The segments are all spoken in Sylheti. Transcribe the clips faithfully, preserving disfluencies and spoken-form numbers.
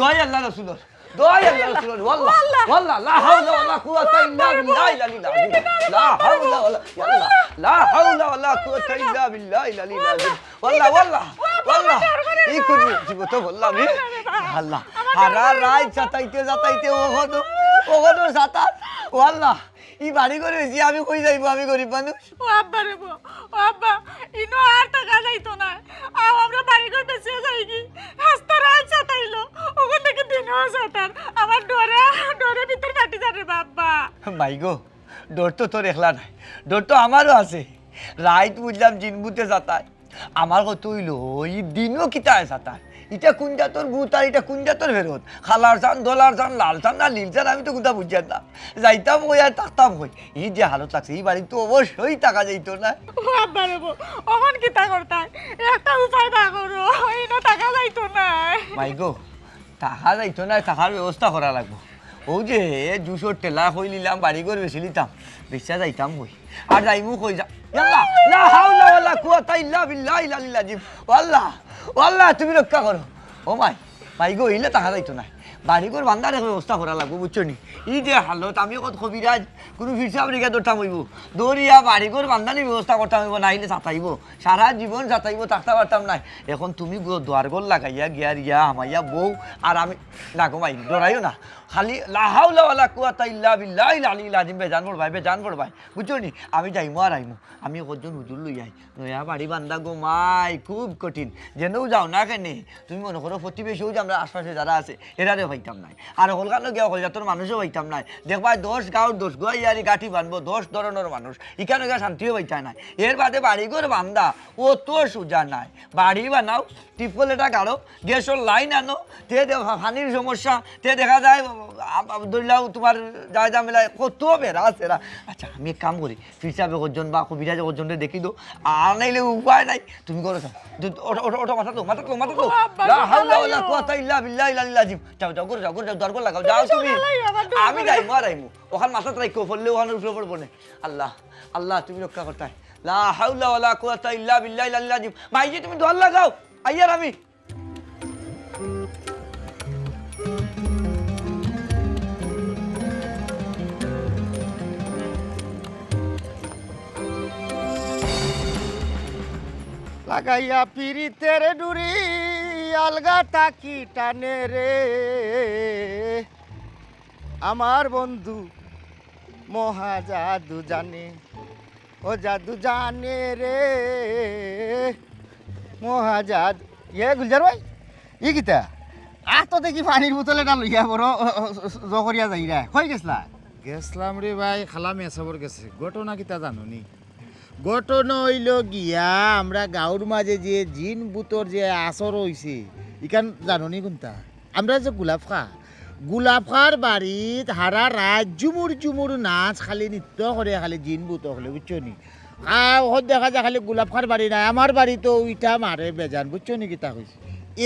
দোহাই আল্লাহ রসুলর, দোহাই আল্লাহ রসুলর, ওয়াল্লাহ, ওয়াল্লাহ, লা হাওলা ওয়ালা কুওয়াতা ইল্লা বিল্লাহিল আলিয়্যিল আযীম। লা হাওলা ওয়ালা, ইয়া আল্লাহ, লা হাওলা ওয়ালা কুওয়াতা ইল্লা বিল্লাহিল আলিয়্যিল আযীম। ওয়াল্লাহ, ওয়াল্লাহ, ওয়াল্লাহ, ই কুন মুসিবতো পড়লাম আমি? আল্লাহ, হারা রাইত সাতাইতে সাতাইতে অখনো, অখনো সাতার। ওয়াল্লাহ, ই বাড়ি ঘর বেচিয়া আমি কই যাইমু, আমি গরিব মানুষ। ও আব্বা রে বো, ও আব্বা, ইনো আর থাকা যাইতো নায়। আও আমরা বাড়ি ঘর বেচিয়া যাইগি। আস্তা রাইত সাতাইলো, অখান থাকি দিনো সাতার। আমার ডরে, ডরে ভিতর ফাটি যার রে বা আব্বা। মাইগো, ডর তো তোর একলা নায়, ডর তো আমারও আছে। রাইত বুঝলাম জিন ভূতে সাতায়, আমার কথা অইলো, ই দিনো কিতায় সাতার? ইটা কুন জাতর ভূত আর ইটা কুন জাতর ফেরত? কালার চান, ধলার চান, লাল চান না নীল চান, আমি তো কুন্তা বুঝিয়ার না। যাইতাম কই আর থাকতাম কই? ই যে হালত লাগছে, ই বাড়িত তো অবশ্যই থাকা যাইতো নায়। ও আব্বা রে বো, অখন কিতা করতায়? একটা উপায় বার করো, ইনো থাকা যাইতো নায়। মাইগো, থাকা যাইতো নায়, থাকার ব্যবস্থা করা লাগবো। অউ যে জুসর ঠেলা কইলিলাম, বাড়ি ঘর বেচিলিতাম, বেচিয়া যাইতাম কই? আর যাইমু কই যা-, ইয়াল্লা, লা হাওলা ওয়ালা কুওয়াতা ইল্লা বিল্লাহিল আলিয়্যিল আযীম। ও আল্লাহ, ও আল্লাহ, তুমি রক্ষা করো। ও মাই, মাইগো, ইলা থাকা যাইতো নায়। বাড়ি ঘর বান্ধার এক ব্যবস্থা করা লাগবো, বুঝছো নি? ই যে হালত, আমি কত কবিরাজ, কুনু পীর সাবরে গিয়া ধরতাম অইবো। ধরিয়া বাড়ি ঘর বান্ধানির ব্যবস্থা করতাম অইবো, নাইলে সাতাইবো। সারা জীবন সাতাইবো, থাকতাম পারতাম নায়। অখন তুমি গো-, দুয়ার ঘর লাগাইয়া গিয়া রিয়া হামাইয়া বউ আর আমি, না গো মাই, ডরাইও না। খালি লা হাওলা ওয়ালা কুওয়াতা ইল্লা বিল্লাহিল আলিয়্যিল আযীম, বেজান পড়বায়, বেজান পড়বায়। বুঝছো নি? আমি যাইমু আর আইমু। আমি কয়জন হুজুর লইয়া আই। নয়া বাড়ি বান্ধা গো মাই, খুব কঠিন। যেনেউ যাও না কেনে, তুমি মনো করো প্রতিবেশীও যে আমরার আশপাশে যারা আছে, এরারেও পাইতাম নায়। আর হকলখানো গিয়া হকল জাতর মানুষও পাইতাম নায়। দেখবায় দশ গাঁওর দশ গুয়াইয়ারি গাঁঠি বানবো, দশ ধরনর মানুষ। ইখানো গিয়া শান্তিও পাইতায় নায়। এর বাদে বাড়িঘর বান্ধা অত সুজা নায়। বাড়ি বানাও, টিউবওয়েল এটা গাড়ো, গ্যাসর লাইন আনো, তে দে-, পানির সমস্যা, তে দেখা যায়, আ, আ, ধরিলাও তুমার যায় ঝামেলায় কত বেড়া আছে এরা। আচ্ছা, আমি এক কাম করি, পীর সাবে কয়জন বা কবিরাজে কয়জনরে দেখি দেও, আর নাইলে উপায় নাই, তুমি ঘরো যাও। দু-, ওঠো, ওঠো, ওঠো, মাথাত লও, মাথাত লও, মাথাত লও। ও আব্বা, লা হাওলা ওয়ালা কুওয়াতা ইল্লা বিল্লাহিল আলিয়্যিল আযীম। যাও, যাও, ঘরো যাও, ঘরো যাও, দুয়ার ঘর লাগাও, যাও তুমি। আমি যাইমু আর আইমু। অখান মাথাত রাখিও, পড়লে অখান উপরে পড়বো নে। আল্লাহ, আল্লাহ, তুমি রক্ষা করতায়। লা হাওলা ওয়ালা কুওয়াতা ইল্লা বিল্লাহিল আলিয়্যিল আযীম। মাইজি, তুমি দুয়ার লাগাও, আইয়ার আমি। লাগাইয়া পিরিতের ডুরি আলগা থাকি টানে রে, আমার বন্ধু মহা জাদু জানে, ও জাদু জানে রে, মহা জাদু। ইয়ে গুলজার ভাই, ই কিতা? আ তো দেখি পানির বোতল এটা লইয়া বড় ও, ও, ও, জো করিয়া যাইরা। কই গেছলা? গেছলাম রে ভাই, খালা মেসাবর গেছে। ঘটনা কিতা জানো নি? ঘটনা অইলো গিয়া, আমরা গাঁওর মাঝে যে জিন ভূতর যে আসর অইছে, ইখান জানো নি কুনটা? আমরা যে গোলাপ খা, গোলাপ খার বাড়িত হারা রাইত ঝুমুর ঝুমুর নাচ, খালি নৃত্য করে, খালি জিন ভূত অকলে, বুঝছো নি? আর অখন দেখা যায় খালি গোলাপ খার বাড়ি নায়, আমার বাড়িত ইটা মারে বেজান, বুঝছো নি কিতা কইছি?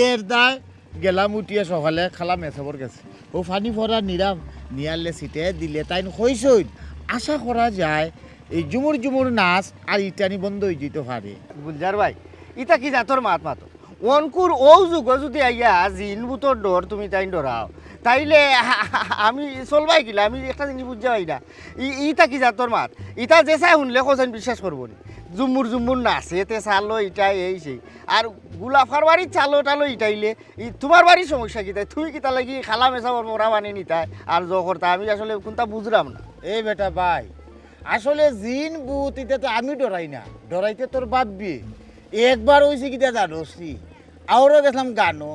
এর দায় গেলাম উঠিয়া সকালে খালা মেসাবর গেছে, অউ পানি পড়া নিরাম, নিয়ালে ছিটে দিলে তাইন কইছইন, আশা করা যায় এই ঝুমুর ঝুমুর নাচ আর ইটানি বন্ধ অইযিতো পারে। গুলজার ভাই, ইতা কি জাতর মাত মাতো? অনকুর অউ যুগো যুদি আইয়া জিন ভূতর ডর তুমি তাইন ডরাও, তাইলে আমি চলবায় কিলা? আমি একটা জিনিস বুঝা পাই না। ই-, ইতা কি জাতর মাত? ইতা যেছা হুনলে কছাইন বিশ্বাস করবো নি? জুম্মুর জুম্মুর নাচে, তে চালো ইটা এই সেই। আর গোলাপ খার বাড়িত চালো টালো ইটাইলে, ই তুমার বাড়ির সমস্যা কিতা? তুমি কিতা লাগি খালা মেসাবর মরা পানি নিতায় আর জো করতায়? আমি আসলে কুনটা বুঝরাম না। এ বেটা ভাই, আসলে জিন ভূত ইতা তো আমি ডরাই না, ডরাইতে তোর বাপ্পে। একবার অইছে কিতা জানোস নি? আওরো গেছলাম গানো,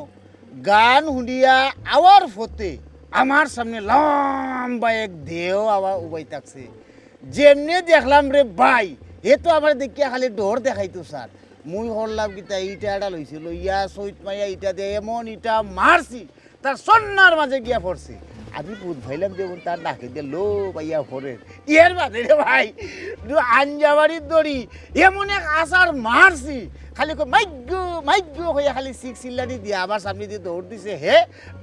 গান হুনিয়া আওয়ার পথে আমার সামনে লম্বা এক দেও আওয়া উবাই থাকছে। যেমনে দেখলাম রে ভাই, হে তো আমারে দেখিয়া খালি ডর দেখাইতো চার। মুই করলাম কিতা, ইটা এটা লইছি, লইয়া চইত মাইয়া ইটা দিয়া এমন ইটা মারছি, তার সন্নার মাঝে গিয়া পড়ছে। আমি বুঝ পাইলাম যে তার নাকে দিয়া লো পাইয়া পড়ে। এর বাদে রে ভাই, আঞ্জাবাড়ির দড়ি এমন এক আছাড় মারছি, খালি কই, "মাইগ্গু, মাইগ্গু" কইয়া খালি চিক চিল্লানি দিয়া আমার সামনে দিয়া দৌড় দিছে হে,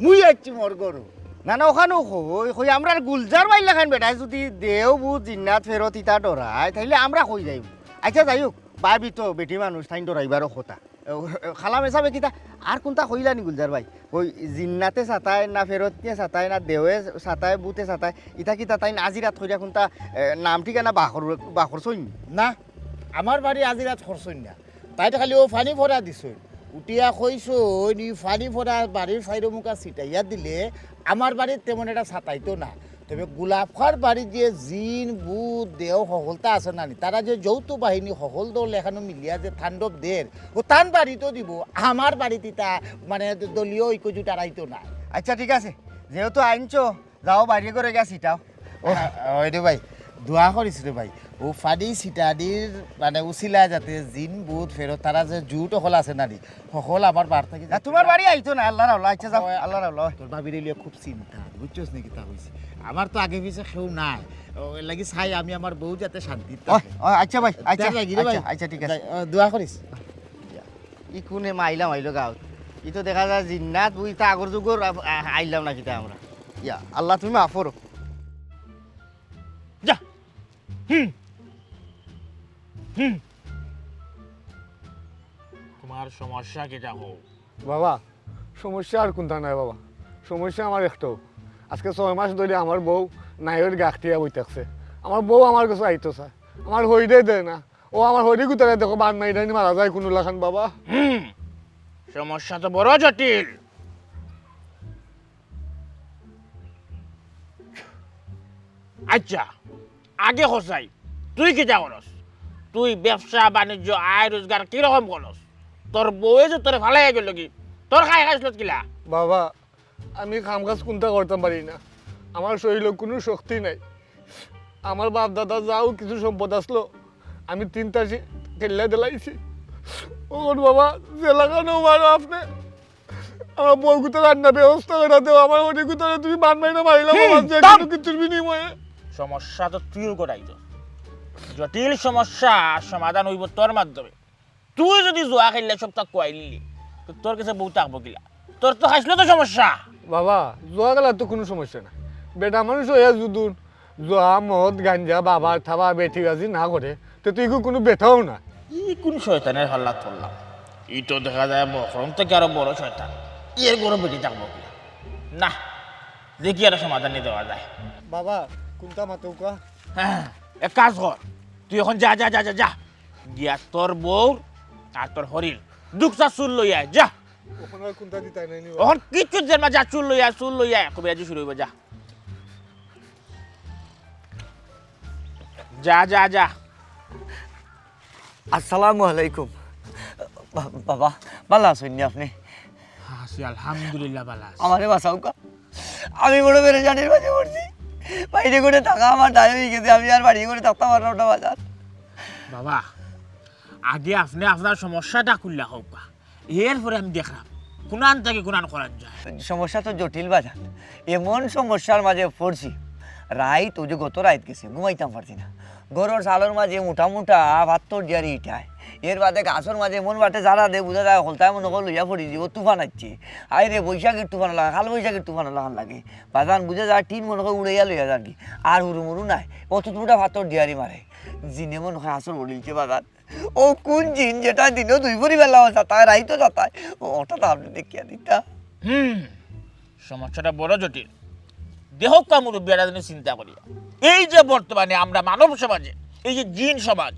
মুই আইছি মর ঘরো। না, না, অখানও কই, কই, আমরার গুলজার ভাইর লাখান বেটায় যুদি দেও ভূত জিন্নাত ফেরত ইতা ডরায়, তাইলে আমরা কই যাইমু? আচ্ছা, যাই হউক, ভাবি তো বেটি মানুষ, তাইন ডরাইবারও কথা। ও, খালা মেসাবে কিতা আর কুনতা কইলা নি গুলজার ভাই? ওই জিন্নাতে সাতায় না, ফেরতনিয়ে সাতায় না, দেওয়ে সাতায়, বুতে সাতায়, ইতা কিতা তাইন আজিরাত কইরা কুনতা, এ, নাম ঠিকানা বাখর, বাখর সইন? না, আমার বাড়ি আজিরাত করছইন না। তাইন খালি অউ পানি ফড়া দিছইন। উঠিয়া কইছইন, ই পানি ফড়া বাড়ির চাইরো মুখা ছিটাইয়া দিলে আমার বাড়িত তেমন একটা সাতাইতো না। তবে গোলাপ খার বাড়িত যে জিন, ভূত, দেও হকলতা আছে না নি, তারা যে যৌথ বাহিনী হকল দল এখানো মিলিয়া যে তাণ্ডব দের, ও তান বাড়িত দিব, আমার বাড়িত ইতা মানে দলীয় ঐক্য জুট আড়াইতো না। আচ্ছা, ঠিক আছে, যেহেতু আনছো, যাও বাইরে করে গিয়া ছিটাও। ও, ওই রে ভাই, দোয়া করিস রে ভাই, ও পানি ছিটানির মানে উছিলায় যাতে জিন ভূত ফেরত তারা যে জুট হকল আছে না নি, হকল আমার বার থাকি না, তোমার বাড়ি আইতো না, আল্লাহর আল্লাহ, আচ্ছা যাও, ওই, আল্লাহর আল্লাহ। তোর ভাবির লিয়ে খুব চিন্তা, বুঝছস নি কিতা কইছি? আমার তো আগে পিছে কেউ নাই, ও, এর লাগি চাই আমি আমার বউ যাতে শান্তি ওই, থাকে। ওই, আচ্ছা ভাই, আচ্ছা, তাই লাগি রে ভাই। আচ্ছা, আচ্ছা, ঠিক আছে। যাই, ও, দোয়া করিস। ই কুনে মাইলা মাইলো গাঁও, ই তো দেখা যায় জিন্নাত, বুঝি তা আগর যুগর আ-, আ-, আইলাম না কিতা আমরা। ইয়া আল্লাহ, তুমি মাফ করো। যা। হুম। হুম। তোমার সমস্যা কিতা কও? বাবা, সমস্যা আর কুনতা নাই বাবা, সমস্যা আমার একটাও। আজকে ছয় মাস ধরি আমার বউ নাইর গাখটিয়া বই থাকছে। আমার বউ আমার কাছে আইতো চায়, আমার হইরে দেয় না। ও আমার হইরে গুতারে দেখো, বান মাইরানি মারা যায় কুনু লাখান বাবা। হুম, সমস্যা তো বড় জটিল। আচ্ছা, আগে কছাই, তুই কিতা করস? তুই ব্যবসা বাণিজ্য, আয় রোজগার কিরকম করস? তোর বউয়ে যে তোরে ফালাইয়া গেল কি, তোর খাই খাইছলত কিলা? বাবা, আমি কাম কাজ কুনতা করতাম পারি না, আমার শরীরো কুনু শক্তি নাই। আমার বাপ দাদা যাও কিছু সম্পদ আসলো, আমি তিনটা সি-, কেল্লা দিলাইছি। ওর বাবা, যে লাখানো মারো আপনি, আমার বউ গুতার রান্না ব্যবস্থা করে দেও, আমার হইরে গুতারে তুমি বান মাইরা মারিলা হুম, বাবা, যে থাম। কুনু কিছুর বিনিময়ে। সমস্যা তো তুইও করাইছস। জটিল সমস্যা সমাধান হইব তোর মাধ্যমে। তুই যদি জুয়া খেললে সবতা খুয়াইলি, তো তোর কাছে বউ থাকবো কিলা? তোর তো খাইছলত সমস্যা। বাবা, জুয়া খেলার তো কুনু সমস্যা না। বেটা মানুষ হইয়া যুদুন জুয়া, মদ, গাঞ্জা, বাবা, থাবা, বেটিবাজি না করে, তে তুই কুনু বেটাও না। ই কুন শয়তানের হাল্লাত পড়লাম? ই তো দেখা যায় মহরম থাকি আরো বড় শয়তান। এর ঘরো বেটি থাকবো কিলা? না, দেখি আরো সমাধান নি দেওয়া যায়। বাবা, কুনতা মাতউক্কা? হ্যাঁ, এক কাজ কর, তুই অখন যা, যা, যা, যা, যা। গিয়া তোর বউ আর তোর হরির দুকটা চুল লইয়া আয়, যা। অখন আর কুনতা দিতায় নায় নি বাবা? অখন কিচ্ছু দিতাম না, যা চুল লইয়া আয়, চুল লইয়া আয়, কবিরাজি শুরু হইব, যা। যা, যা, যা। আসসালামু আলাইকুম। বা-, বাবা, ভালা আছইন নি আপনি? আছি, আলহামদুলিল্লাহ, ভালা আছি। আমারে বাঁচাউক্কা। আমি বড় পেরেশানির মাঝে পড়ছি। বাইরে করে থাকা আমার দায় হয়ে গেছে, আমি আর বাড়ি করে থাকতাম পারলাম না বাজান। বাবা, আগে আপনি আপনার সমস্যাটা খুলিয়া কউক্কা, এরপরে আমি দেখরাম কুনান থাকি কুনান করা যায়। সমস্যা তো জটিল বাজান, এমন সমস্যার মাঝে পড়ছি, রাইত, ওই যে গত রাইত গেছে, ঘুমাইতাম পারছি না। ঘরর চালর মাঝে মোটা মোটা পাত্থর দিয়ার ইটায়, এর বাদে গাছর মাঝে এমন বাটে যারা দে বুঝা যায়, হকলতায় মনো কর লইয়া পড়ি দিব, তুফান আইছে। আয় রে, বৈশাখীর তুফান লাগে, কাল বৈশাখীর তুফান লাখান লাগে। বাজান বুঝা যায়, টিন মনো কর উড়াইয়া লইয়া যার কি, আর হুরু মুরু নাই, অত মোটা পাত্থর দিয়ারি মারে। জিনে মনো কর আসর বলিলছে বাজান। ও কুন জিন যেটা দিনো দুই পরিবার লাওয়া যাতায়, রাইতো যাতায়, ও ওটা তো আপনি দেখিয়া দিতা। হুম, সমস্যাটা বড় জটিল। দেখউক্কা মুরব্বী, এটা জিনিস চিন্তা করিয়া, এই যে বর্তমানে আমরা মানব সমাজে, এই যে জিন সমাজ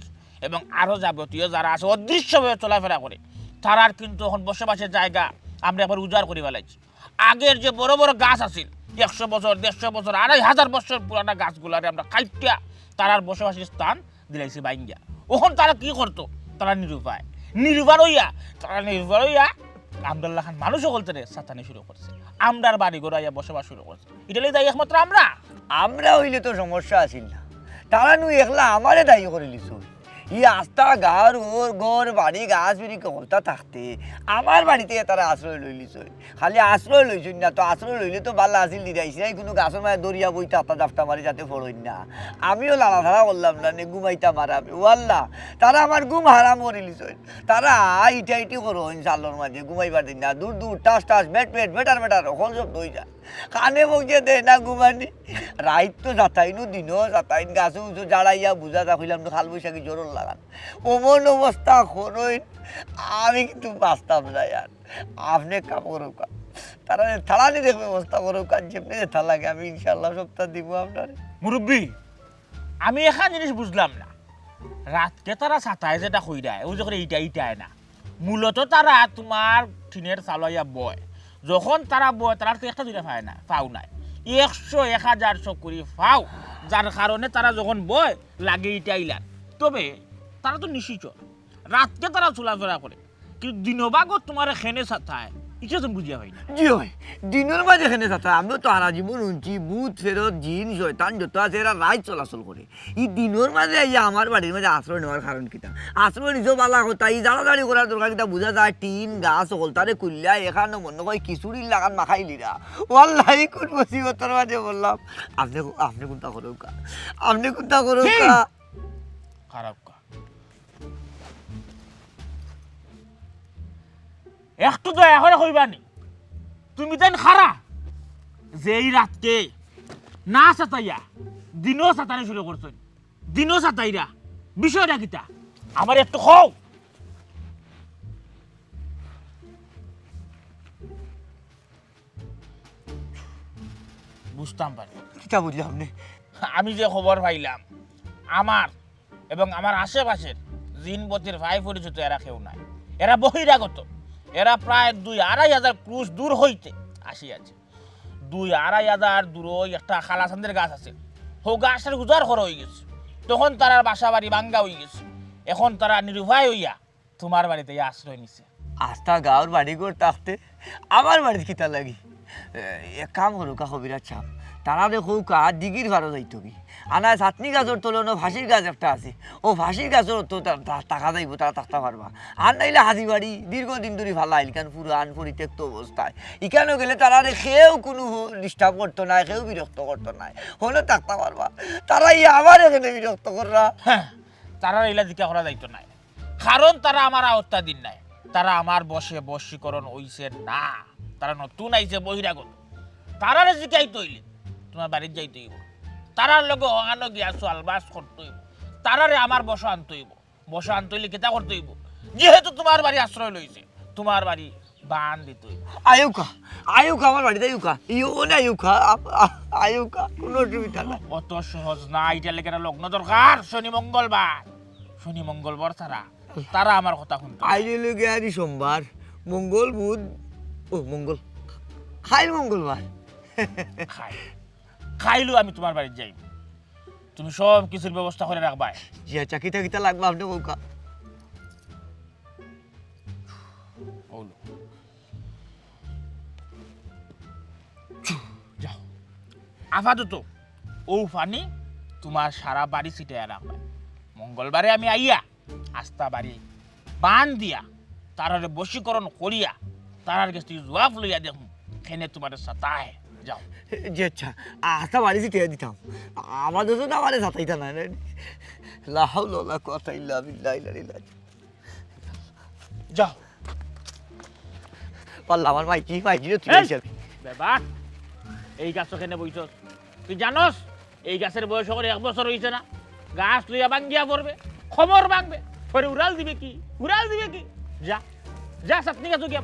এবং আরো যাবতীয় যারা আছে অদৃশ্যভাবে চলাফেরা করে, তারার কিন্তু এখন বসবাসের জায়গা আমরা একবার উজাড় করি ফেলাইছি। আগের যে বড় বড় গাছ আছিল, একশো বছর, দেড়শো বছর, আড়াই হাজার বছর পুরানা গাছগুলারে আমরা কাইটিয়া তারার বসবাসের স্থান দিলাইছি ভাঙ্গিয়া। অখন তারা কি করতো? তারা নিরুপায়, নির্বার হইয়া, তারা নির্বার হইয়া আমরার লাখান মানুষ হকলতারে সাতানি শুরু করছে, আমরার বাড়ি ঘর আইয়া বসবাস শুরু করছে। ইটা লাগি দায়ী একমাত্র আমরা। আমরা হইলে তো সমস্যা আছিল না, তারা নু একলা আমারে দায়ী করিলিছইন। ই আস্তা গাঁওর ঘর, বাড়ি, গাছ, বিড়ি হকলতা থাকতে আমার বাড়িত তারা আশ্রয় লইলিছইন। খালি আশ্রয় লইছইন না তো, আশ্রয় লইলে তো ভালা আছিল, দিরাইছিরাই কুনু গাছর মাঝে দরিয়া বইতা আত্তা দাফটা মারি যাতে পড়ইন না। আমিও লাড়াছাড়া করলাম না, নে ঘুমাইতাম আরামে। ও আল্লাহ, তারা আমার ঘুম হারাম করিলিছইন। তারা ইটা ইটি করইন চালর মাঝে, ঘুমাইবার দিন না, দূর দূর, টাস টাস, বেট বেট, বেটার বেটার, হকল শব্দ হই যায়। কানে মুখে দেয় না ঘুমানি। রাইত তো যাতাইনু, দিনও যাতাইন, গাছো উঁচু জাড়াইয়া বুঝা যা কইলাম তো কালবৈশাখী ঝড়র লাগান। অমন অবস্থা করইন, আমি কিন্তু বাঁচতাম না আর। আপনে কাম করউক্কা, তারা থালানি দেখবে ব্যবস্থা করউক্কা, যেমনে যেতা লাগে আমি ইনশাআল্লাহ সবতা দিমু আপনারে। মুরব্বি, আমি এখান জিনিস বুঝলাম না। রাতকে তারা ছাতায় যেটা কইরায়, ও যখন এইটা, এইটায় না। মূলত তারা তোমার টিনের চালাইয়া বয়। যখন তারা বয়, তারা তো একটা দুইটা পায় না, পাও নাই। একশো, এক হাজার চকরি পাও, যার কারণে তারা যখন বয়, লাগে ইটাইলার। তবে তারা তো নিশিচর। রাতকে তারা চলাফেরা করে। কিন্তু দিনবাগত তোমারে কেনে ছাতায়, ইটা তো বুঝিয়া পাই না। জি অয়, দিনর মাঝে কেনে ছাতায়। আমিও তো হারা জীবন হুনছি, ভূত, ফেরত, জিন, শয়তান যত আছে, এরা রাইত চলাচল করে। ই দিনর মাঝে আইয়া আমার বাড়ির মাঝে আশ্রয় নেওয়ার কারণ কিতা? আশ্রয় নিজেও বালা কথা, ই জাড়াজাড়ি করার দরকার কিতা? বুঝা যায় টিন, গাছ, হকলতারে খুললা, এখানো মনো কয় খিচুড়ির লাখান মাখাইলিরা। ওয়াল্লাহি কোন মুসিবতর মাঝে পড়লাম। আপনে, আপনে কুনতা করউক্কা? আপনে কুনতা করউক্কা? খারাপ কা। একটু দয়া করে কইবানি, তুমি তাইন খারা যে এই রাতকে না ছাতাইয়া দিনও ছাতানি শুরু করছইন, দিনও ছাতাইরা, বিষয়টা কিতা? আমারে একটু কও। বুঝতাম পারি। কিতা বুঝলাম নে? আমি যে খবর পাইলাম, আমার এবং আমার আশেপাশের জিন বতির ভাই পরিচিত এরা কেউ নাই। এরা বহিরাগত। এরা প্রায় দুই আড়াই হাজার ক্রুশ দূর হইতে আসিয়াছে। দুই আড়াই হাজার দূরই একটা কালাচান্দের গাছ আছে। হউ গাছটার উজাড় করা অইগেছে। তখন তারার বাসা বাড়ি ভাঙ্গা অইগেছে। এখন তারা নিরুপায় অইয়া তোমার বাড়িত আশ্রয় নিছে। আস্তা গাঁওর বাড়িঘর থাকতে আমার বাড়িত কিতা লাগি? এ, এক কাম করউক্কা কবিরাজ সাব, তারারে কউক্কা দিঘির পারো যাইতো কি? আনায় চাটনি গাছর তলে অনো ফাঁসির গাছ একটা আছে, অউ ফাঁসির গাছর তলে তা-, তা-, থাকা যাইবো, তারা থাকতা পারবা। আর নাইলে হাজি বাড়ি দীর্ঘদিন ধরি ফালা ইলখান পুরান পরিত্যক্ত অবস্থায়, ইখানো গেলে তারারে কেউ কুনু disturb করতো নায়, কেউ বিরক্ত করতো নায়, হনো থাকতা পারবা। তারা ই আমারে কেনে বিরক্ত কররা। হ্যাঁ, তারারে ইলা জিকা করা যাইতো নায়। কারণ তারা আমার আওতাধীন নায়, তারা আমার বশে বশীকরণ অইছে না, তারা নতুন আইছে বহিরাগত। তারারে জিকাইতে অইলে তোমার বাড়িত যাইতে অইবো, তারার লগে অখানো গিয়া চালবাস করতে অইবো, তারারে আমার বশো আনতে অইবো। বশো আনতে অইলে কিতা করতে অইবো? যেহেতু তোমার বাড়ি আশ্রয় লইছে, তোমার বাড়ি বান দিতে অইবো। আইউক্কা, আইউক্কা, আমার বাড়িত আইউক্কা, ইও না আইউক্কা, আ-, আ-, আইউক্কা, কুনু অসুবিধা নাই। অত সহজ না, ইটার লাগি একটা লগ্ন দরকার, শনি মঙ্গলবার। শনি মঙ্গলবার ছাড়া তারা আমার কথা হুনতো নায়। আইজ অইলো গিয়া আরি সোমবার, মঙ্গল, বুধ, ও মঙ্গল, কাইল মঙ্গলবার। কাইল, কাইলউ আমি তোমার বাড়িত যাইমু। তুমি সব কিছুর ব্যবস্থা করি রাখবায়। জি আচ্ছা, কিতা কিতা লাগবো আপনে কউক্কা। অউলো। যাও। আপাতত অউ পানি তোমার সারা বাড়ি ছিটাইয়া রাখবায়। মঙ্গলবারে আমি আইয়া আস্তা বাড়ি বান দিয়া, তারারে বশীকরণ করিয়া, তারার গেছ থাকি জুয়াব লইয়া দেখমু, কেনে তোমারে ছাতায়। যাও। জি আচ্ছা, আস্তা বাড়ি ছিটাইয়া দিতাম। আমার তো না, আমারে ছাতাইতা নায়। লা হাওলা ওয়ালা কুওয়াতা ইল্লা বিল্লাহিল আলিয়্যিল আযীম। যাও। পারলা আমার মাইজি, মাইজি রে তুই এই! আইছস। বেবাক, এই গাছো কেনে বইছস? তুই জানোস, এই গাছের বয়স অখন এক বছর অইছে না? গাছ লইয়া ভাঙ্গিয়া পড়বে, কোমর ভাঙবে, পরে উড়াল দিবে কি, উড়াল দিবে কি? যা, যা, চাটনি গাছো গিয়া।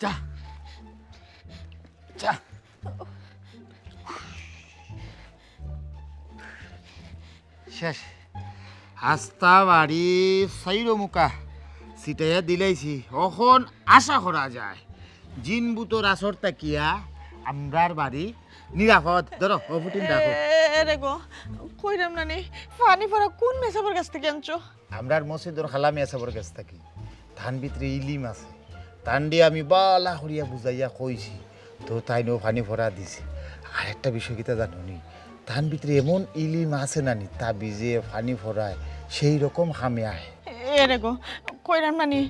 যা। যা। শেষ। আস্তা বাড়ি চাইরোমুখা ছিটাইয়া দিলাইছি। অখন আশা করা যায়, জিন ভূতর আসর থাকিয়া আমরার বাড়ি নিরাপদ। ধরো, ও ফুটিন রাখো। এ, এ রে গো, কইরাম না নি, পানি পড়া কোন মেসাবর গেছ থাকি আনছো? আমরার মসজিদর খালা মেসাবর গেছ থাকি। তান ভিতরে ইলিম আছে। তানরে আমি বালা করিয়া বুঝাইয়া কইছি, তো তাইন অউ পানি পড়া দিছে। আর একটা বিষয় কিতা জানো নি? তান ভিতরে এমন ইলিম আছে না নি, তাবিজে পানি পড়ায় সেই রকম কামে আয়। এ রে গো, কইরাম নানি,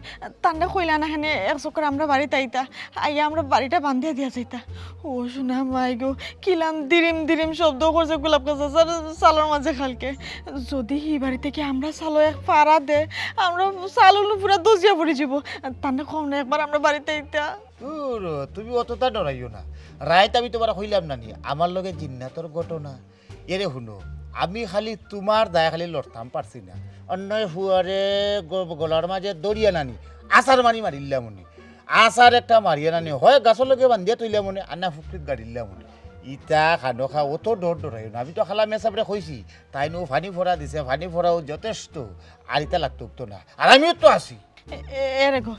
তানরে কইলা না কেনে এক চক্কর আমরার বাড়িত আইতা, আইয়া আমরার বাড়িটা বান্ধিয়া দিয়া যাইতা। ও সোনা মাই গো, কিলান দিরিম দিরিম শব্দ করছে গোলাপ গাছ আর চালর মাঝে কালকে। যদি হি বাড়ি থাকি আমরার চালো এক ফাড়া দে, আমরার চাল অকল পুরা ধসিয়া পড়ি যিবো। তানরে কও না একবার আমরার বাড়িত আইতা। দূর, তুমি অতটা ডরাইও না। রাইত আমি তুমারে কইলাম নানি, আমার লগে জিন্নাতর ঘটনা। এরে হুনো, আমি খালি তুমার দায় খালি লড়তাম পারছি না। অন্যয় ফুয়ারে গ-, গলার মাঝে দড়িয়া নানি, আছাড় মারি মারিলাম উনি। আছাড় একটা মারিয়া নানি, হয় গাছর লগে বান্ধিয়া থইলাম উনি, আর না ফুকরিত গাড়িলাম উনি। ইতা খানো খা, অত ডর ডরাইও না। আমি তো খালা মেসাবরে কইছি, তাইন অউ ফানি ফড়া দিছে, ফানি ফড়াও যথেষ্ট, আর ইতা লাগতো তো না। আর আমিও তো আছি। এ, এ, এরে গো,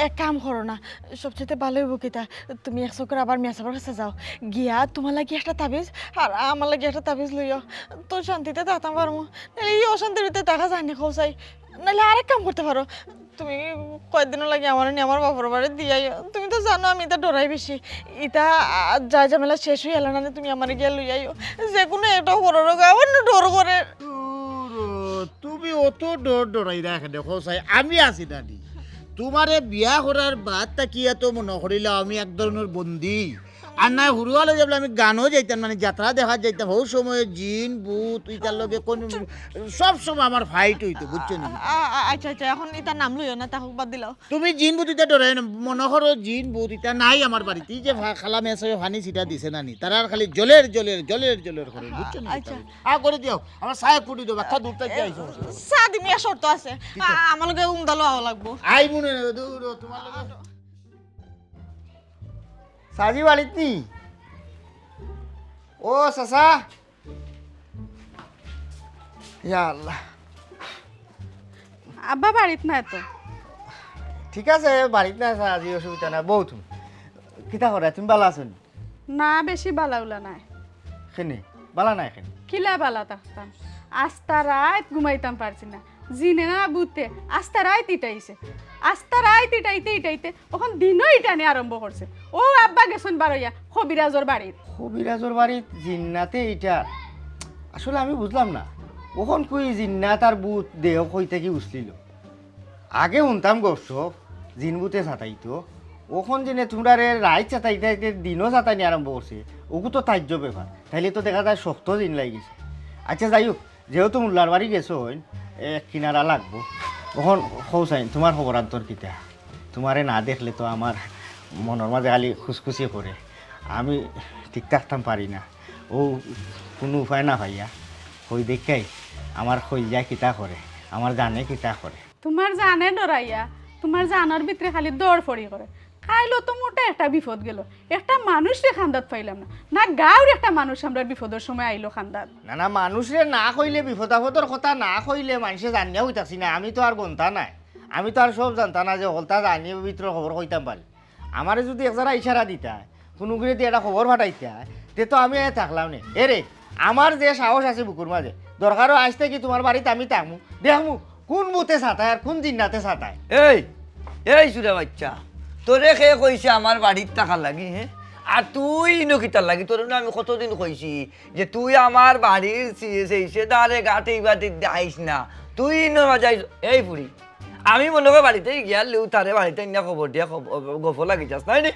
এক কাম করো না, সবচাইতে ভালা অইবো কিতা, তুমি এক চক্কর আবার মেসাবর কাছে যাও, গিয়া তুমার লাগি একটা তাবিজ আর আমার লাগি একটা তাবিজ লইও, তো শান্তিতে থাকতাম পারমু। নাইলে ই অশান্তির ভিতরে থাকা যায়নি, কও চাই। নাইলে আরেক কাম করতে পারো, তুমি কয়দিনর লাগি আমারে নি আমার বাপর বাড়ি দিয়া আইও। তুমি তো জানো আমি ইতা ডরাই বেশি। ইতা, আ, যা ঝামেলা শেষ অইয়া এলা না, তুমি আমারে গিয়া লইয়া আইও। যে কুনু একটা করো রোগা, আমার না ডর করে। দূর, তুমি অত ডর ডরাইরায় কেনে, কও চাই, আমি আছি নানি। তুমারে বিয়া করার বাদ থাকিয়া তো মনো করিলাও আমি এক ধরনর বন্দি। আর নায় হুরুহাল অইয়া বলে আমি গানো যাইতাম, মানে যাত্রা দেখাত যাইতাম, হউ সময় জিন, ভূত, ইতার লগে কোন, সব সময় আমার fight অইতো, বুঝছো নি? আ-, আ-, আচ্ছা, আচ্ছা, এখন ইতার নাম লইও না, তা হউক বাদ দিলাও। তুমি জিন ভূত ইতা ডরাইও না, মনো করো জিন ভূত ইতা নাই আমার বাড়িত। ই যে ফা-, খালা মেসাবে ফানি ছিটা দিছে নানি, তারার খালি জ্বলের, জ্বলের, জ্বলের, জ্বলের করে, বুঝছো নি? আচ্ছা। আ, করে দিও, আমার চায় ফুটি দেও, বাচ্চা দূর থাকি আইছো। চা দিমু, এক শর্ত আছে। কিতা? আ-, আমার লগে উমদা লওয়া লাগবো। আই মনে হয়, দূর, তুমার লগে। চাচি বাড়িত নি? ও চাচা, ইয়া আল্লাহ। আব্বা বাড়িত নাই তো। ঠিক আছে, বাড়িত নাই চাচি, অসুবিধা নাই। বও তুমি। কিতা কররায়, তুমি ভালা আছো নি? না, বেশি ভালা উলা নায়। কেনে? ভালা নায় কেনে? কিলা ভালা থাকতাম? আস্তা রাইত ঘুমাইতাম পারছি না। জিনে না ভূতে আস্তা রাইত ইটাইছে। আস্তা রাইত ইটাইতে ইটাইতে অখন দিনও ইটানি আরম্ভ করছে। অউ আব্বা গেছইন বারইয়া কবিরাজর বাড়িত। কবিরাজর বাড়িত জিন্নাতে ইটার? আসলে আমি বুঝলাম না, অখন কই জিন্নাত আর ভূত দেহ কই থাকি উছলিলো? আগে হুনতাম গপ-সপ, জিন-ভূতে সাতাইতো, অখন যেনে তুমরারে রাইত সাতাইতে সাতাইতে দিনও সাতানি আরম্ভ করছে, অগু তো তাজ্জব ব্যাপার। তাইলে তো দেখা যায় শক্ত জিন লাগি গেছে। আচ্ছা, যাই হউক, যেহেতু মুল্লার বাড়ি গেছো অইন, এক কিনারা লাগবো। অখন কও চাইন, তুমার খবরান্তর কিতা? তুমারে না দেখলে তো আমার মনর মাঝে খালি খুসখুসি করে, আমি ঠিক থাকতাম পারি না। অউ কুনু উপায় না পাইয়া, অউ দেখিয়াউ আমার কইলজায় কিতা করে, আমার জানে কিতা করে। তুমার জানে ডরাইয়া, তুমার জানর ভিতরে খালি দড়ফড়ি করে। কাইলও তো মোটা একটা বিপদ গেলো, একটা মানুষরে কান্দাত পাইলাম না, না গাঁওর একটা মানুষ আমরার বিপদর সময় আইলো কান্দাত। না, না, মানুষরে না কইলে, বিপদ আপদর কথা না কইলে মানষে জানিয়াউ থাকছি না। আমি তো আর গন্তা নায়, আমি তো আর সব জানতা না যে হকলতা জানিয়া ভিতরর খবর কইতাম পারি। আমারে যুদি এক জারা ইশারা দিতায়, কুনুগুরে দি একটা খবর পাঠাইতায়, তে তো আমি আইয়া থাকলাম নে। এরে, আমার যে সাহস আছে বুকুর মাঝে, দরকার অয় আইজ থাকি তুমার বাড়িত আমি থাকমু, দেখমু কুন ভূতে সাতায় আর কুন জিন্নাতে সাতায়। এই, এই চুরা বাইচ্চা, তোরে কে কইছে আমার বাড়িত থাকার লাগি, হে? আর তুই ইনো কিতার লাগি? তোরে না আমি কতদিন কইছি যে তুই আমার বাড়ির সি-, সেই সে দারে গাটে ইবাদি আইস না, তুই ইনো মাঝে আইস। এই ফুড়ি, আমি মনো করি বাড়িত গিয়ার লেউ তারে বাড়িত আনিয়া খবর দিয়া খব-, গফ লাগি যাস, নায় নি?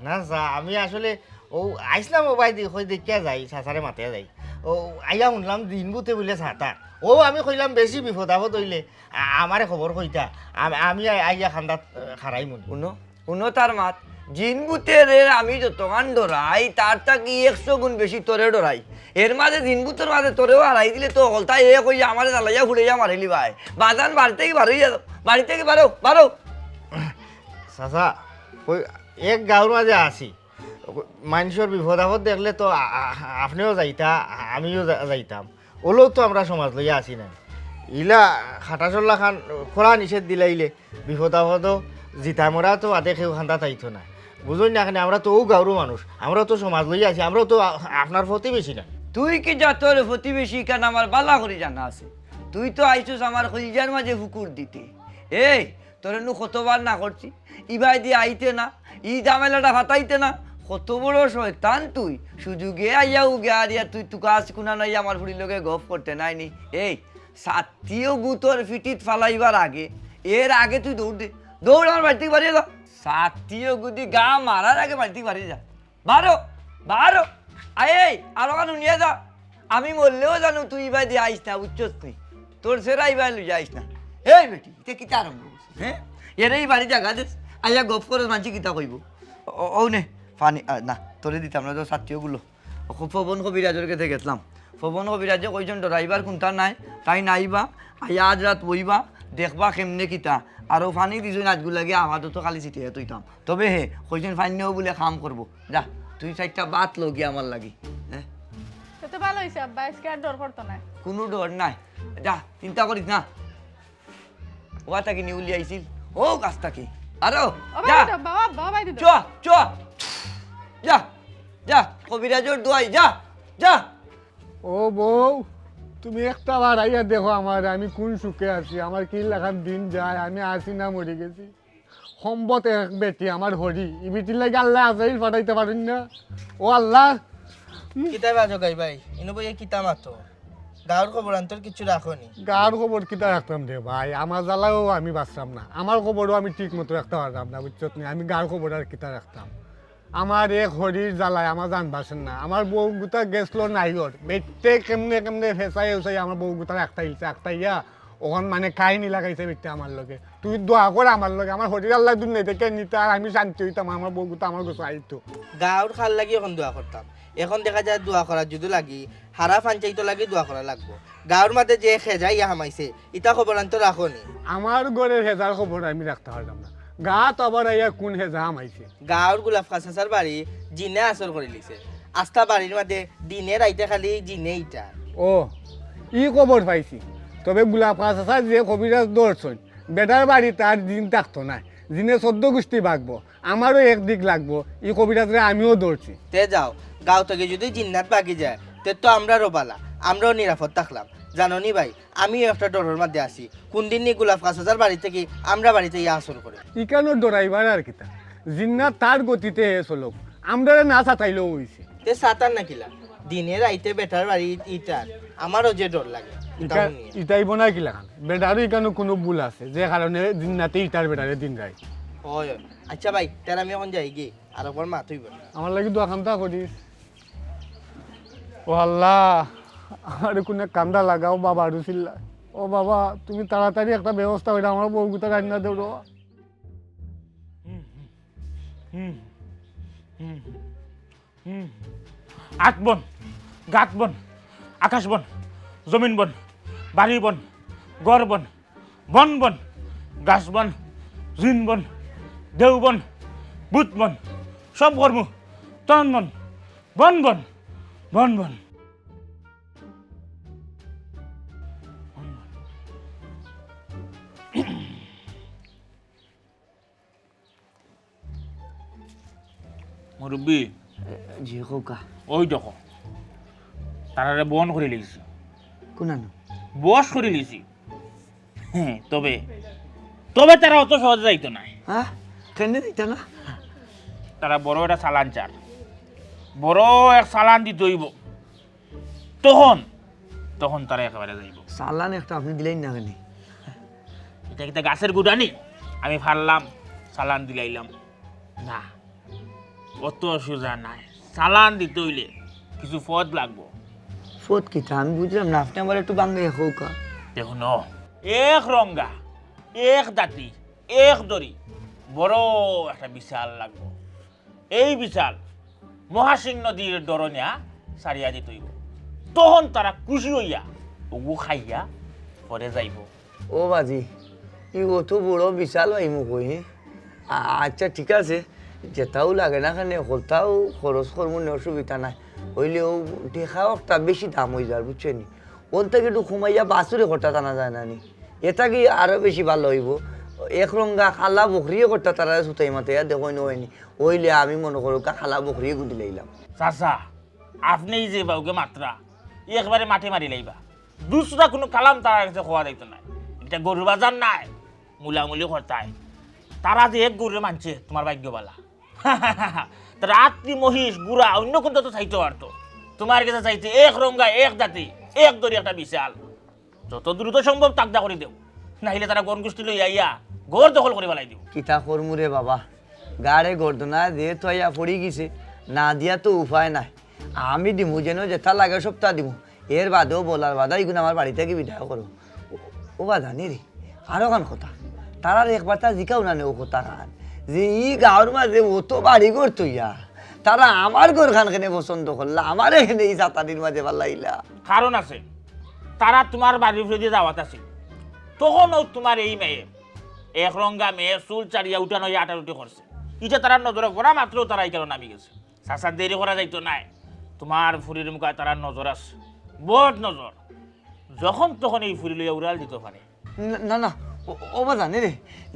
না চাচা, আমি আসলে অউ আইছলাম অউ বায়দি, কই দেখিয়া যাই, চাচারে মাতিয়া যাই। অউ আইয়া হুনলাম জিন-ভূতে বুলে সাতায়। অউ আমি কইলাম বেশি বিপদ আপদ অইলে আ-, আমারে খবর কইতা, আম-, আমি আই-, আইয়া কান্দাত, আ, খাড়াইমুনি। হুনো, হুনো তার মাত, জিন-ভূতেরে আমি যতখান ডরাই, তার থাকি একশো গুণ বেশি তোরে ডরাই। এর মাঝে জিন-ভূতর মাঝে তোরেও হারাই দিলে তো হকলতা এ কইয়া আমারে জ্বালাইয়া ফুড়াইয়া মারিলিবায়। বাজান বাড়ি থাকি বারইয়া যাও, বাড়ি থাকি বারও, বারও। চাচা, অউ এক গাঁওর মাঝে আছি, মানষর বিপদ আপদ দেখলে তো আ-, আ-, আপনেও যাইতা, আমিও যা-, যাইতাম। অলেও তো আমরা সমাজ লইয়া আছি না। ইলা খাটাসল্লা খান কড়া নিষেধ দিলাইলে বিপদ আপদো জিতা মরা তো বাদে কেউ কান্দাত আইতো না। বুঝইন না কেনে, আমরা তো অউ গাঁওর মানুষ, আমরা তো সমাজ লইয়া আছি, আমরা তো আ-, আপনার প্রতিবেশী না। তুই কি জাতর প্রতিবেশী, ইখান আমার ভালা করি জানা আছে। তুই তো আইছস আমার কলিজার মাঝে ফুকুর দিতে। এই, তোরে নু কতবার না করছি, ইবায়দি আইতে না, ই ঝামেলাটা ফাতাইতে না। কত বড় শয়তান তুই, সুযোগে আইয়া উগে আরিয়া তুই তুকাস কুনা নাই আমার ফুড়ির লগে গফ করতে নায় নি। এই, ছাত্তিও গুতর ফিটিত ফালাইবার আগে এর আগে তুই দৌড় দে। দৌড় আমার বাড়ি থাকি বারইয়া যা। ছাত্তিও গুদি গা মারার আগে বাড়ি থাকি বারইয়া যা। বারো, বারো। আয়, এই, আরো কান হুনিয়া যা। আমি মরলেও জানু তুই ইবায়দি আইস না, বুঝছস নি? তোর ছেড়া ইবায় লইয়া আইস না। এই বেটি, ইতে কিতা আরম্ভ করছিস, হে? এরে ই বাড়ি জাগা দেস, আইয়া গফ করস, মানষে কিতা কইবো? ও, ও নে, পানি, আ, না, তোরে দিতাম না, তোর ছাত্তিও গুলো। ও, পবন কবিরাজর গেছে গেছলাম। পবন কবিরাজে কইছইন ডরাইবার কুন্তা নাই, তাইন আইবা, আইয়া আজ রাত বইবা, দেখবা কেমনে কিতা। আর ও পানি দিছইন আজগু লাগি, আপাতত খালি ছিটিয়া থইতাম। তবে হে, কইছইন পানিও বুলে কাম করবো। যা, তুই চাইরটা ভাত ল গিয়া আমার লাগি। হে? তে তো ভালা অইছে আব্বা, আইজকে আর ডর করতো নায়। কুনু ডর নাই। যা, চিন্তা করিস না। ওয়া থাকি নিউলি আইছিল। ও গাছ থাকি। আরো, ও যা। ভাই দিদো, বাবা, বাবা ভাই দিদো। চ, চ। যা, যা। কবিরাজর দোয়াই, যা, যা। ও বউ, তুমি একটা বার আইয়া দেখো আমারে, আমি কুন সুখে আছি, আমার কি লাখান দিন যায়, আমি আছি না মরি গেছি। সম্বত এক বেটি আমার হরি, ই বেটির লাগি আল্লায় আজরাইল পাঠাইতা পারইন না। ও আল্লাহ। কিতা বাজো গাই ভাই, ইনো বইয়া কিতা মাতো? গাঁওর খবর আন্তর কিচ্ছু রাখো নি? গাঁওর খবর কিতা রাখতাম রে ভাই, আমার জ্বালায়ও আমি বাঁচতাম না, আমার খবরও আমি ঠিক মতো রাখতা পারতাম না, বুঝছত নি? আমি গাঁওর খবর আর কিতা রাখতাম? আমার এক হরির জ্বালায় আমার জান বাঁচের না। আমার বউ গুতা গেছলো নাইগর, বেটিয়ে কেমনে কেমনে ফেসাই উসাই আমার বউ গুতারে আক্তাইলছে, আক্তাইয়া অখন মানে কাহিনী লাগাইছে বেটিয়ে আমার লগে। তুই দোয়া কর আমার লগে, আমার হরির আল্লায় দুনিয়া থাকি নিতা আর আমি শান্তি অইতাম, আমার বউ গুতা আমার গেছে আইতো। গাঁওর কার লাগি অখন দোয়া করতাম? অখন দেখা যায় দোয়া করার যুদি লাগি, হারা পঞ্চায়েতর লাগি দোয়া করা লাগবো। গাঁওর মাঝে যে খেজা ইয়া হামাইছে, ইতা খবর আনতো রাখো নি? আমার ঘরের হেজার খবর আমি রাখতা পারতাম না। গাঁওত আবার আইয়া কুন হেজা হামাইছে? গাঁওর গোলাপখা চাচার বাড়ি জিনে আসর করিলিছে। আস্তা বাড়ির মাঝে দিনে রাইতে খালি জিনে ইটার। ও, ই খবর পাইছি। তবে গোলাপখা চাচায় যে কবিরাজ ধরছইন, বেটার বাড়িত আর জিন থাকতো নায়। জিনে চৌদ্দ গুষ্টি ভাগবো। আমারও এক দিক লাগবো, ই কবিরাজরে আমিও ধরছি। তে যাও, গাঁও থাকি যুদি জিন্নাত ভাগি যায়, তে তো আমরারও ভালা, আমরাও নিরাপদ থাকলাম। জানো নি ভাই, আমিও একটা ডরর মাঝে আছি। কুনদিন নি গোলাপখা চাচার বাড়ি থাকি আমরার বাড়িত ইয়া আসর করে। ইখানো ডরাইবার আর কিতা? জিন্নাত তার গতিতে হে চলউক, আমরারে না সাতাইলেও অইছে। তে সাতার না কিলা? দিনে রাইতে বেটার বাড়ি ইটার, আমারও যে ডর লাগে। ইটা, ইটা অইবো না কিলাখান? বেটারও ইখানো কুনু ভুল আছে, যে কারণে জিন্নাতে ইটার বেটারে দিন রাইত। অয়, অয়। আচ্ছা ভাই, তে আমি অখন যাইগি, আর একবার মাত অইবো না। আমার লাগি দোয়া খান্তা করিস। ও আল্লাহ, আমারে কুনু কান্দা লাগাও বাবা রুসিল্লা। ও বাবা, তুমি তাড়াতাড়ি একটা ব্যবস্থা কইরা আমার বউ গুতা রান্না দেও রে। আত বন, গাত বন, আকাশ বন, জমিন বন, বাড়ি বন, ঘর বন, বন বন, গাছ বন, জিন বন, দেউ বন, ভূত বন, সব কর্ম, তন বন, বন বন, বন বন। মুরব্বি। এ, জি, কউক্কা। ওই দেখো, তারারে বন করি লিছি। কুনানো? বশ করি লিছি। হ্যাঁ, তবে, তবে তারা অত সহজে যাইতো নায়। হ্যাঁ? কেনে দিতা না? তারা বড় একটা চালান চার। বড় এক চালান দিতে অইবো। তখন, তখন তারা একেবারে যাইবো। চালান একটা আপনে দিলাইন না কেনে? ইটা কিতা গাছের গুড়া নি? আমি ফাড়লাম, চালান দিলাইলাম। না, অত সোজা নায়। চালান দিতে অইলে কিছু পথ লাগবো। পথ কিতা? আমি বুঝলাম না, আপনে আমারে একটু ভাঙ্গাইয়া কউক্কা। দেখো ন, এক রঙ্গা, এক দাঁতি, এক দড়ি, বড় একটা বিছাল লাগবো। এই বিছাল মহাসিং নদীর ডরনিয়া ছাড়িয়া দিতে অইবো। তখন তারা খুশি অইয়া ওগু খাইয়া পরে যাইবো। ও বাজি, ই অত বড় বিছাল পাইমু কই, হে? আ-, আচ্ছা, ঠিক আছে, যেতাউ লাগে না কেনে, হকলতাউ খরচ করমু নে, অসুবিধা নাই। অইলেও টেকা একটা বেশি দাম অইযার, বুঝছো নি? অন থাকি একটু কমাইয়া বাছুরি করতা টানা যায় না নি? ইটা কি আরো বেশি ভালা অইবো? এক রঙ্গা কালা বকরিয়ে করতা তারারে ছুটাই মাতাইয়া দেখইন অয় নি। অইলে আমি মনো করউক্কা কালা বকরিয়ে গুদি লাইলাম। চাচা, আপনে যে বাউকে মাতরা, একবারে মাটি মারি লাইবা। দুসরা কুনু কালাম তারার গেছে কওয়া যাইতো নায়। ইটা গরুর বাজার নায়, মুলামুলি করতায়। তারা যে এক গরুরে মানছে, তুমার ভাগ্য ভালা। তারা আত্তি, মহিষ, গুড়া, অইন্য কুনতা তো চাইতো পারতো। তুমার গেছে চাইছে এক রঙ্গা, এক দাঁতি, এক দড়ি একটা বিছাল। যত দ্রুত সম্ভব তাকদা করি দেও। নাইলে তারা গণ গোষ্ঠী লইয়া আইয়া ঘর দখল করি ফালাই দিবো। কিতা করমু রে বাবা, গাড়ে গর্দনা যে তো আইয়া পড়ি গেছে, না দিয়া তো উপায় নাই। আমি দিমু যেন যেটা লাগে সবটা দিমু, এর বাদেও বলার বাদে ইগুন আমার বাড়ি থাকি বিদায় করো। ও, ও বাজানি রে, আরো খান কথা, তারার একবার তা জিকাও না নে ও কথা খান, যে ই গাঁওর মাঝে অত বাড়ি ঘর থইয়া তারা আমার ঘর খান কেনে পছন্দ করলা, আমারে কেনে ই সাতানির মাঝে ফালাইলা। কারণ আছে, তারা তোমার বাড়ির উপরে দিয়ে যাওয়াত আছে, তখনও তোমার এই মেয়ে এক রঙ্গা মেয়ে চুল চাড়িয়া উঠানো আটারুটি করছে। ইটা তারার নজরে পড়া মাত্র তারা এখানে নামি গেছে। চাচা, দেরি করা যাইতো নায়, তোমার ফুরির মুখায় তারার নজর আছে, বহুত নজর। যখন তখন এই ফুরি লইয়া উড়াল দিতে পারে। না, না, না, ও, ও বাজানি রে,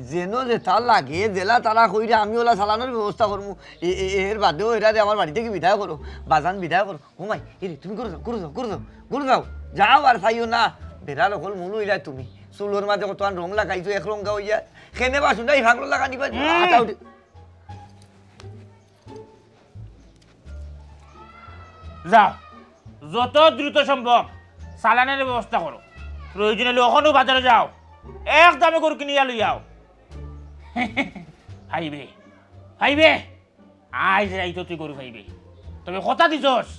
যেন যেটা লাগে, যেলা তারা কইরা আমি ওলা চালানোর ব্যবস্থা করমু। এ, এ, এর বাদেও এরারে আমার বাড়ি থাকি বিদায় করো, বাজান বিদায় করো। ও মাই, এ রে, তুমি ঘরো যাও, ঘরো যাও, ঘরো যাও, ঘরো যাও, যাও আর চাইও না। বেড়ার অকল মূল অইলায় তুমি। চুলর মাঝে কতখান রং লাগাইছো, এক রঙা অইয়া। কেনে বা শুনাই ভাগলো লাগা নিবা, হুম। আটা উঠে। যাও, যত দ্রুত সম্ভব চালানের ব্যবস্থা করো। প্রয়োজন হইলে অখনউ বাজারে যাও, এক দামে গরু কিনিয়া লইয়াও। পাইবে, পাইবে, আইজ রাইতো তুই গরু পাইবে। তবে কথা দিছস,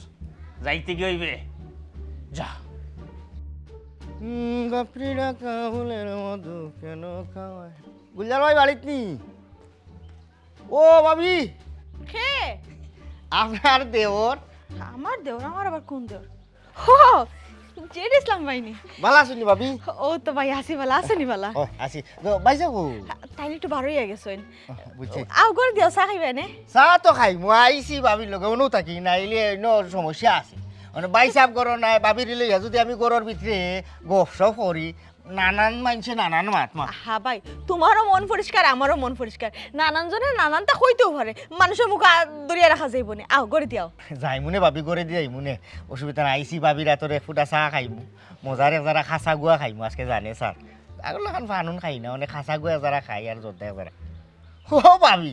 যাইতে কি অইবে? যা। হুম, বাপরে ডাকা ফুলের মধু কেন খাওয়ায়? গুলজার ভাই বাড়িত নি? ও ভাবি, কে? আপনার দেওর। আমার দেওর? আমার আবার কোন দেওর? ও, জেড ইসলাম ভাই নি? ভালা আছইন নি ভাবি? ও তো ভাই, আছি ভালা, আছো নি ভালা? ও, আছি। তো ভাই সাব কো? তাইন একটু বারইয়া গেছইন। ও, বুঝছি। আও, ঘরো দিয়াও, চা খাইবায় নে? চা তো খাইমু, আইছি ভাবির লগে, অনো থাকি, নাইলে অনো সমস্যা আছে। মানে ভাই সাব ঘরো নাই, ভাবিরে লইয়া যদি আমি ঘরর ভিতরে গপ সপ করি, নানান মানষে নানান মাত মাত। হা ভাই, তোমারও মন পরিষ্কার, আমারও মন পরিষ্কার। নানান জনে নানানতা কইতেও পারে, মানুষর মুখ আ-, ধরিয়া রাখা যাইবো নে। আও, ঘরো দিয়াও। যাইমু নে ভাবি, ঘরো দিয়াইমু নে, অসুবিধা নাই। আইছি ভাবির আতর এক ফুটা চা খাইমু, মজার এক জারা খাসা গুয়া খাইমু আজকে জানে স্যার। আগর লাখান ফানুন খাই না, অনে খাসা গুয়া এক জারা খাই আর জর্দা এক জারা। ও ভাবি,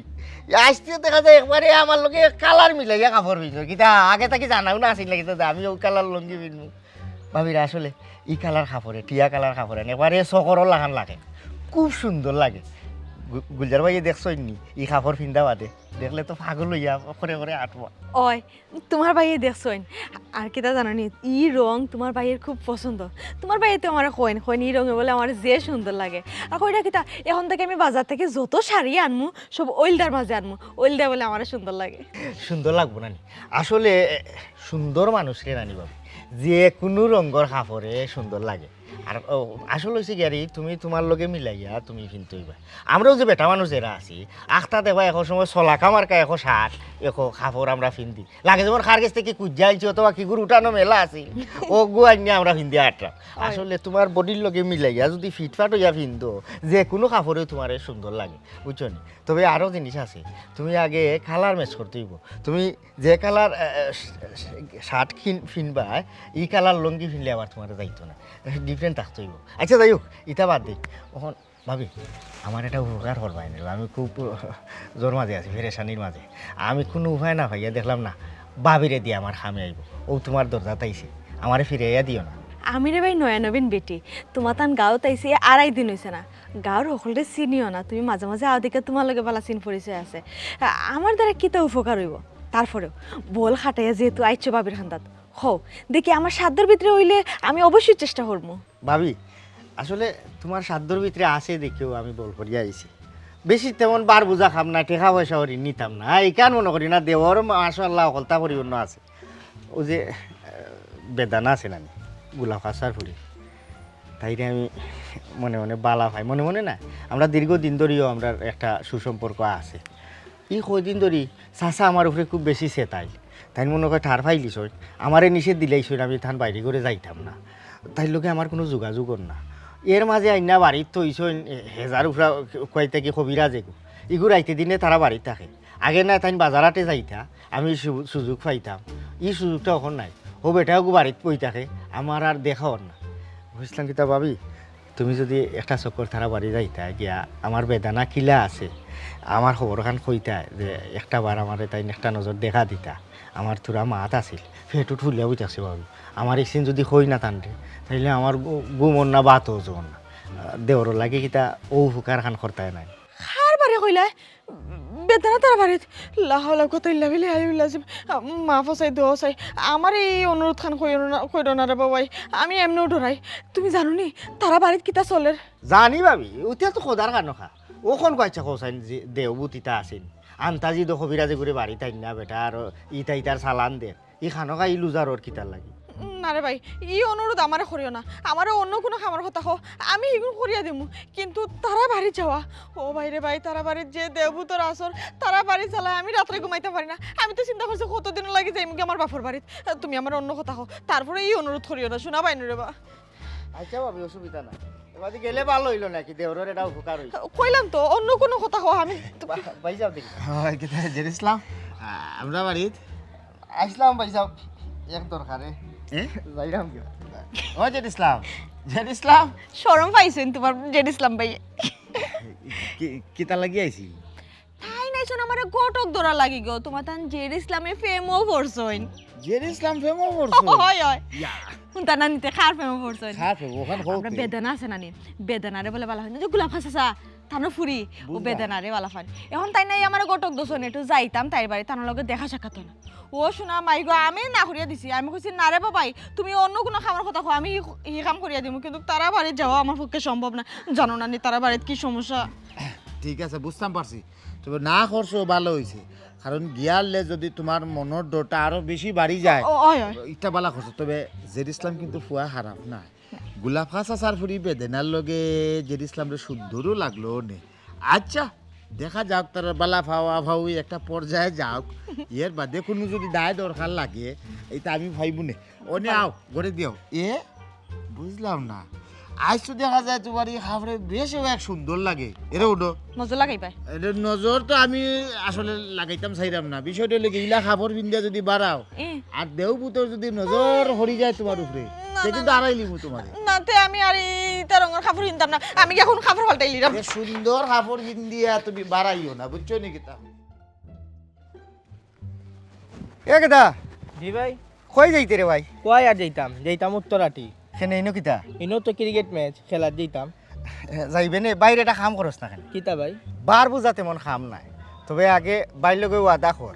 আইজকে দেখা যায় একবারে আমার লগে কালার মিলাইয়া কাপড় পিনছো। কিতা আগে থাকি জানাও না আছিল না কিতা যে আমি অউ কালার লুঙ্গি পিনমু? ভাবির আসলে ই কালার কাপড়ে, টিয়া কালার কাপড়ে, একবারে চকরর লাখান লাগে। খুব সুন্দর লাগে। গু-, গুলজার ভাইয়ে দেখছইন নি ই কাপড় পিন্দা বাদে? দেখলে তো পাগল অইয়া করে করে আটবো। ওই, তোমার ভাইয়ে দেখছইন, আর কিতা জানো নি, ই রং তোমার ভাইয়ের খুব পছন্দ। তোমার ভাইয়ে তো আমারে কইন, কইন ই রঙে বুলে আমার যে সুন্দর লাগে। আর কইরা কিতা, এখন থাকি আমি বাজার থাকি যত শাড়ি আনমু, সব অইলদার মাঝে আনমু, অইলদা বুলে আমারে সুন্দর লাগে। সুন্দর লাগবো না নি? আসলে, এ, সুন্দর মানুষরে নানি বাবু, যে কুনু রঙর কাপড়ে সুন্দর লাগে। আর, ও, আসল অইছে কি আরে, তুমি তোমার লগে মিলাইয়া তুমি পিনতে অইবা। আমরাও যে বেটা মানুষ যেরা আছি, আখতা দেখবা একো সময় ছলাকা মার্কা একো শার্ট, একো কাপড় আমরা পিন্দি। লাগে যেমন কার গেছ থাকি খুজিয়া আনছি অথবা কিগুর উঠানো মেলা আছিল, অগু আনিয়া আমরা পিন্দি আটরাম। অয়। আসলে তোমার বডির লগে মিলাইয়া যদি ফিটফাট অইয়া পিন্দো, যে কুনু কাপড়েউ তোমারে সুন্দর লাগে, বুঝছো নি? তবে আরো জিনিস আছে, তুমি আগে কালার ম্যাচ করতে অইবো। তুমি যে কালার, আহ, আহ, শার্ট কিন-, পিনবা, ই কালার লুঙ্গি পিনলে আবার তোমার যাইতো না, ডিফারেন্ট থাকতে অইবো। আচ্ছা, যাই হোক, ইতা বাদ দেই। অখন ভাবি, আমার একটা উপকার করবায় নি, আমি খুব, আহ, জোর মাঝে আছি, পেরেশানির মাঝে। আমি কুনু উপায় না পাইয়া দেখলাম না, ভাবিরে দিয়া আমার কামে আইবো। অউ তোমার দরজাত আইছি, আমারে ফিরাইয়া দিও না। আমি রে ভাই নয়া নবীন বেটি, তোমার তান গাঁওত আইছি আড়াই দিন অইছে না। গাঁওর হকলরে চিনিও না, তুমি মাঝে মাঝে আও দেখিয়া তোমার লগে ভালা চিন পরিচয় আছে। আ-, আমার দ্বারা কিতা উপকার অইবো? তারপরেও বল খাটাইয়া যেহেতু আইছো ভাবির কান্দাত, হও, দেখি আমার সাধ্যর ভিতরে অইলে আমি অবশ্যই চেষ্টা করমু। ভাবি, আসলে তোমার সাধ্যর ভিতরে আছে দেখিয়াউ আমি বল করিয়া আইছি। বেশি তেমন বার বুঝা কাম না, টেকা পয়সা করি নিতাম না। হ্যাঁ, ইখান মনো করি না, দেওর মাশাআল্লাহ হকলতা পরিপূর্ণ আছে। অউ যে, আহ, বেদানা আছে নানি, গোলাপ কাছার ফুরি, তাইরে আমি মনে মনে ভালা পাই, মনে মনে না, আমরা দীর্ঘদিন ধরিও আমরার একটা সুসম্পর্ক আছে। ই কয়দিন ধরি চাচা আমার উপরে খুব বেশি চেতাইল। তাইন মনে কয় ঠার পাইলিছইন, আমারে নিষেধ দিলাইছইন, আমি তান বাইরে ঘরে যাইতাম না, তাইর লগে আমার কুনু যোগাযোগ অর না। এর মাঝে আইনা বাড়িত থইছইন, এ, হেজার উফরা কইতা কি কবিরাজ এগু। ইগু রাইতে দিনে তারা বাড়িত থাকে। আগে না তাইন বাজার হাটে যাইতা, আমি সু-, সুযোগ পাইতাম। ই সুযোগটা অখন নাই। অউ বেটা অগু বাড়িত বই থাকে, আমার আর দেখা অর না। বুঝলাম কিতা ভাবি, তুমি যদি একটা চক্কর তারা বাড়ি যাইতা গিয়া, আমার বেদানা কিলা আছে, আমার খবর খান কইতা যে একটা বার আমারে তাইন একটা নজর দেখা দিতা। আমার থুড়া মাত আছিল, পেটুত ফুলিয়া বই থাকছে ভাবি। আমার ইকশিন যদি কই না তানরে, তাইলে আমার ঘু-, ঘুম অর না, ভাতও অর না। দেওরর লাগি কিতা অউ উপকার খান করতায় নায়? কার বাড়ি কইলায়? বেদনা তারার বাড়িত? লা হাওলা কুওয়াতা ইল্লা বিল্লাহি আলিয়্যিল আজিম। মাফ চাই, দোয়া চাই, আমারে এই অনুরোধ খান কইরো না, কইরো না রে বাবাই। আমি এমনেউ ডরাই। তুমি জানো নি তারার বাড়িত কিতা চলের? জানি ভাবি, অটা তো খোদার খানো খা। অখন কইছে কওছাইন যে দেও ভূত ইতা আছইন। আন্তাজি তো কবিরাজি করি বাড়িত আইন না বেটা, আর ইতা ইতার চালান দের। ই খানো খা ই লুজারর কিতার লাগি? না রে ভাই, ই অনুরোধ আমারে করিও না। আমারে অন্য কুনু কামর কথা কও, আমি হিগুন করিয়া দিমু। কিন্তু তারার বাড়িত যাওয়া, ও ভাই রে ভাই, তারার বাড়িত যে দেও ভূতর আসর, তারার বাড়িত জ্বালায় আমি রাত্রে ঘুমাইতাম পারি না। আমি তো চিন্তা করছি কতদিন লাগি যাইমুগি আমার বাপর বাড়িত। তুমি আমারে অন্য কথা কও, তারপরে ই অনুরোধ করিও না, হুনা বাইনু রে বা। আচ্ছা ভাবি, অসুবিধা নাই। এবারে গেলে ভালা অইলো নাকি, দেওরর এটা উপকার অইছে। কইলাম তো, অন্য কুনু কথা কও, আমি তো বা-, ভাই সাহেব দেখি। হয়, কিতা জেড ইসলাম? আ-, আমরা বাড়িত আইছলাম ভাই সাহেব, এক দরকারে। এ? যাইরাম কি? ও জেড ইসলাম, জেড ইসলাম। শরম পাইছইন তুমার জেড ইসলাম ভাই। কি, কিতা লাগি আইছি? তাইন আইছইন আমারে ঘটক ধরার লাগি গো, তুমার তান জেড ইসলামে প্রেমো পড়ছইন। জেড ইসলাম প্রেমো পড়ছইন? হয়, হয়। ইয়া। হুনতা না নি তে কার প্রেমো পড়ছইন? কার প্রেমো? অখান কও আমরা তে। বেদনা আছে না নি? বেদনারে বলে ভালা পাইন। যে গোলাপ চাচা, তানর ফুরি, ও বুঝলাম। বেদনারে ভালা পাইন। অখন তাইন আইয়া আমারে ঘটক ধরছইন, একটু যাইতাম তাইর বাড়িত, তানর লগে দেখা সাক্ষাৎ অয় না। ও হুনা মাই গো, আমি না করিয়া দিছি। আমি কইছি, "না রে বাবাই, তুমি অন্য কুনু কামর কথা কও, আমি ই, ই কাম করিয়া দিমু, কিন্তু তারার বাড়িত যাওয়া আমার পক্ষে সম্ভব না।" জানো না নি তারার বাড়িত কি সমস্যা? ঠিক আছে, বুঝতাম পারছি। তবে না করছো, ভালা অইছে। কারণ গিয়ারলে যদি তুমার মনর ডরটা আরো বেশি বাড়ি যায়, ও, অয়, অয়। ইটা ভালা করছো। তবে জেড ইসলাম কিন্তু ফুয়া খারাপ নায়। গোলাপ চাচার ফুরি বেদনার লগে জেড ইসলামরে সুন্দরও লাগলো নে। আচ্ছা, দেখা যাউক, তারার ভালা পাওয়া পাওয়ি একটা পর্যায়ে যাউক। এর বাদে কুনু যদি দায় দরকার লাগে, ইতা আমি পাইমু নে। অনে আও, ঘরে দিও। এ? বুঝলাম না। আইজ তো দেখা যায় তুমার ই কাপড়ে বেশ এক সুন্দর লাগে। এরে উঠো। নজর লাগাইবায়? এরে নজর তো আমি আসলে লাগাইতাম চাইরাম না। বিষয়টা অইলো কি, ইলা কাপড় পিন্দিয়া যদি বারাও, এ। আর দেও ভূতর যদি নজর পড়ি যায় তুমার উপরে, না, তে না, কিন্তু না। আড়াইলিমু তুমারে। না, তে আমি আর ইতা রঙর কাপড় পিনতাম না। আমি অখন কাপড় পাল্টাইলিরাম। এ সুন্দর কাপড় পিন্দিয়া তুমি বারাইও না, বুঝছো নি কিতা? এ গেদা। জি ভাই। কই যাইতে রে ভাই? কই আর যাইতাম? যাইতাম উত্তরাটি। কেনে, ইনো কিতা? ইনো তো ক্রিকেট ম্যাচ, খেলাত যাইতাম। এ, যাইবে নে, বাইরে একটা কাম করস না কেনে? কিতা ভাই? বার বুঝা তেমন কাম নাই, তবে আগে বাইর লগে ওয়াদা কর,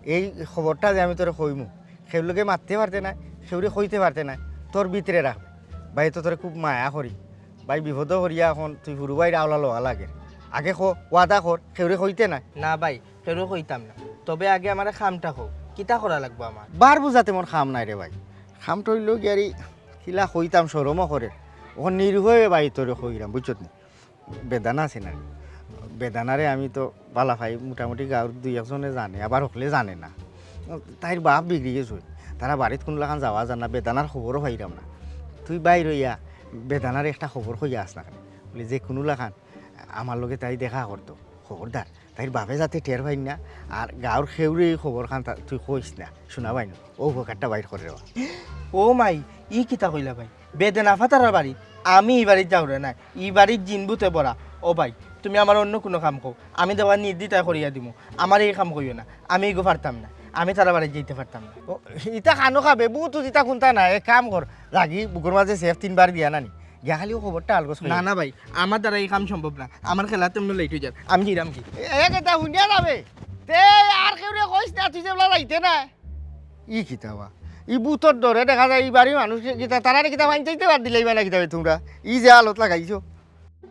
এই খবরটা যে আমি তোরে কইমু, কেউর লগে মাততে পারতে নায়, কেউরে কইতে পারতে নায়, তোর ভিতরে রাখবে। ভাই তো তোরে খুব মায়া করি, ভাই বিপদো করিয়া অখন তুই হুরু ভাইর আওলা লওয়া লাগে। আগে ক, ওয়াদা কর, কেউরে কইতে নায়। না ভাই, কেউরে কইতাম না। তবে আগে আমারে কামটা কও, কিতা করা লাগবো আমার? বার বুঝা তেমন কাম নাই রে ভাই। কামটা অইলো গিয়া রে, কিলা কইতাম, শরমও করের। অখন নিরুপায়ে ভাই তোরে কইরাম, বুঝছত নি? বেদানা আছে না? বেদানারে আমি তো ভালা পাই, মোটামুটি গাঁওর দুই একজনে জানে, আবার হকলে জানে না। তাইর বাপ বিগড়ি গেছে, তারা বাড়িত কুনু লাখান যাওয়া যায় না, বেদানার খবরও পাইরাম না। তুই বাইর অইয়া বেদানারে একটা খবর কইয়া আস না কেনে? বলি, যে কুনু লাখান আমার লগে তাই দেখা করতো, খবরদার। তাইর বাপে যাতে টের পাইন না, আর গাঁওর কেউরে ই খবর খান তা-, তুই কইস না, হুনা বাইনু, অউ উপকারটা বাইর কর রে বা। ও মাই, ই কিতা কইলা ভাই? বেদনা ফাতারার বাড়ি, আমি ই বাড়িত যাওরে নায়, ই বাড়িত জিন ভূতে ভরা। ও ভাই, তুমি আমারে অন্য কুনু কাম কও, আমি দেওয়া নির্দ্বিধায় করিয়া দিমু, আমারে ই কাম কইও না, আমি ইগু পারতাম না, আমি তারার বাড়িত যাইতে পারতাম না। ও, ইতা খানো খাবে, ভূত ইতা কুনতা না, এক কাম কর, লাগি বুকুর মাঝে সেফ তিনবার দিয়া নানি। গিয়া খালি অউ খবরটা আলগোছ করি। না, না ভাই, আমার দ্বারা ই কাম সম্ভব না। আমার খেলাত এমনে লেট অই যার। আমি যাইরাম কি? এ, এ, কিতা হুনিয়া যাবে? তে আর কেউরে কইস না, তুই যেবলা যাইতে না। ই কিতা বা? ই ভূতর ডরে দেখা যায়, ই বাড়ির মানুষ কি-, কিতা, তারারে কিতা পাইন চাইতে বাদ দিলাইবা না কিতা বে তুমরা? ই যে আলত লাগাইছো।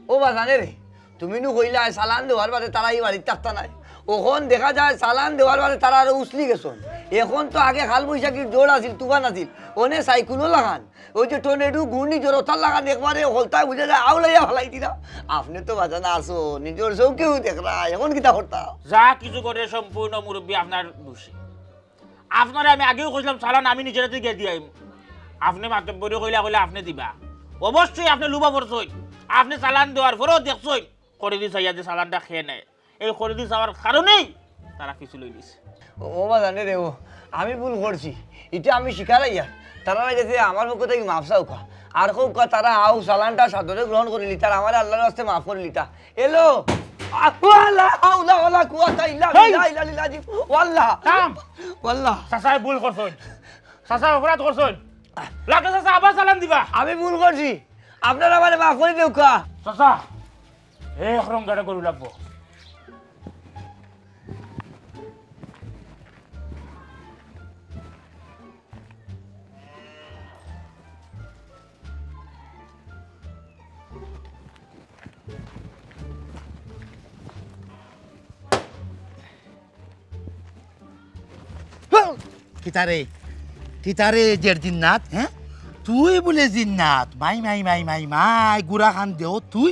ও বাজানে রে, তুমি নু কইলায় চালান দেওয়ার বাদে তারা ই বাড়িত থাকতা নায়। অখন দেখা যায় চালান দেওয়ার বাদে তারা আরো উছলি গেছইন। অখন তো আগে কাল বৈশাখীর ঝড় আছিল, তুফান আছিল, অনে সাইক্লোন লাখান, অউ যে টর্নেডো, ঘূর্ণিঝড়, অতার লাখান একবারে হকলতায় বুঝা যায় আউলাইয়া ফালাই দিরা। আপনে তো বাজান আছো, নিজর চউখেউ দেখরা, অখন কিতা করতা? যা কিছু করে সম্পূর্ণ মুরব্বি আপনার দোষী। আপনারে আমি আগেউ কইছলাম, চালান আমি নিজর আতে গিয়া দিয়া আইমু। আপনে মাতব্বরি কইলা কইলা আপনে দিবা। অবশ্যই আপনে লুভা পড়ছইন। আপনে চালান দেওয়ার পরেও দেখছইন, খরিদি চাইয়া যে চালানটা খেয়ে নেয়। এই খরিদি চাওয়ার কারণেই তারা পিছু লইলিছে। ও বাজানে রে, ও আমি ভুল করছি, ইটা আমি স্বীকার আইয়ার। তারার গেছে আমার পক্ষ থাকি মাফ চাউক্কা। আর কউক্কা তারা আউ চালানটা সাদরে গ্রহণ করিলিতা, আর আমারে আল্লার ওয়াস্তে মাফ করিলিতা। এলো। আ, ওয়ালা হাওলা ওয়ালা কুওয়াতা ইল্লা হেই! বিল্লাহ, ইল্লা বিল্লাহ, জি। ওয়াল্লাহ। থাম। ওয়াল্লাহ। চাচায় ভুল করছইন। চাচায় অপরাধ করছইন। লাগে চাচা আবার চালান দিবা। আমি ভুল করছি। আপনারা আমারে মাফ করি দেউক্কা। চাচা, এ এক রং গাড়া গরু লাগবো। কিতারে? কিতারে জের জিন্নাত, হ্যাঁ? তুই বুলে জিন্নাত? মাই, মাই, মাই, মাই, মাই, গুড়া খান দেও তুই।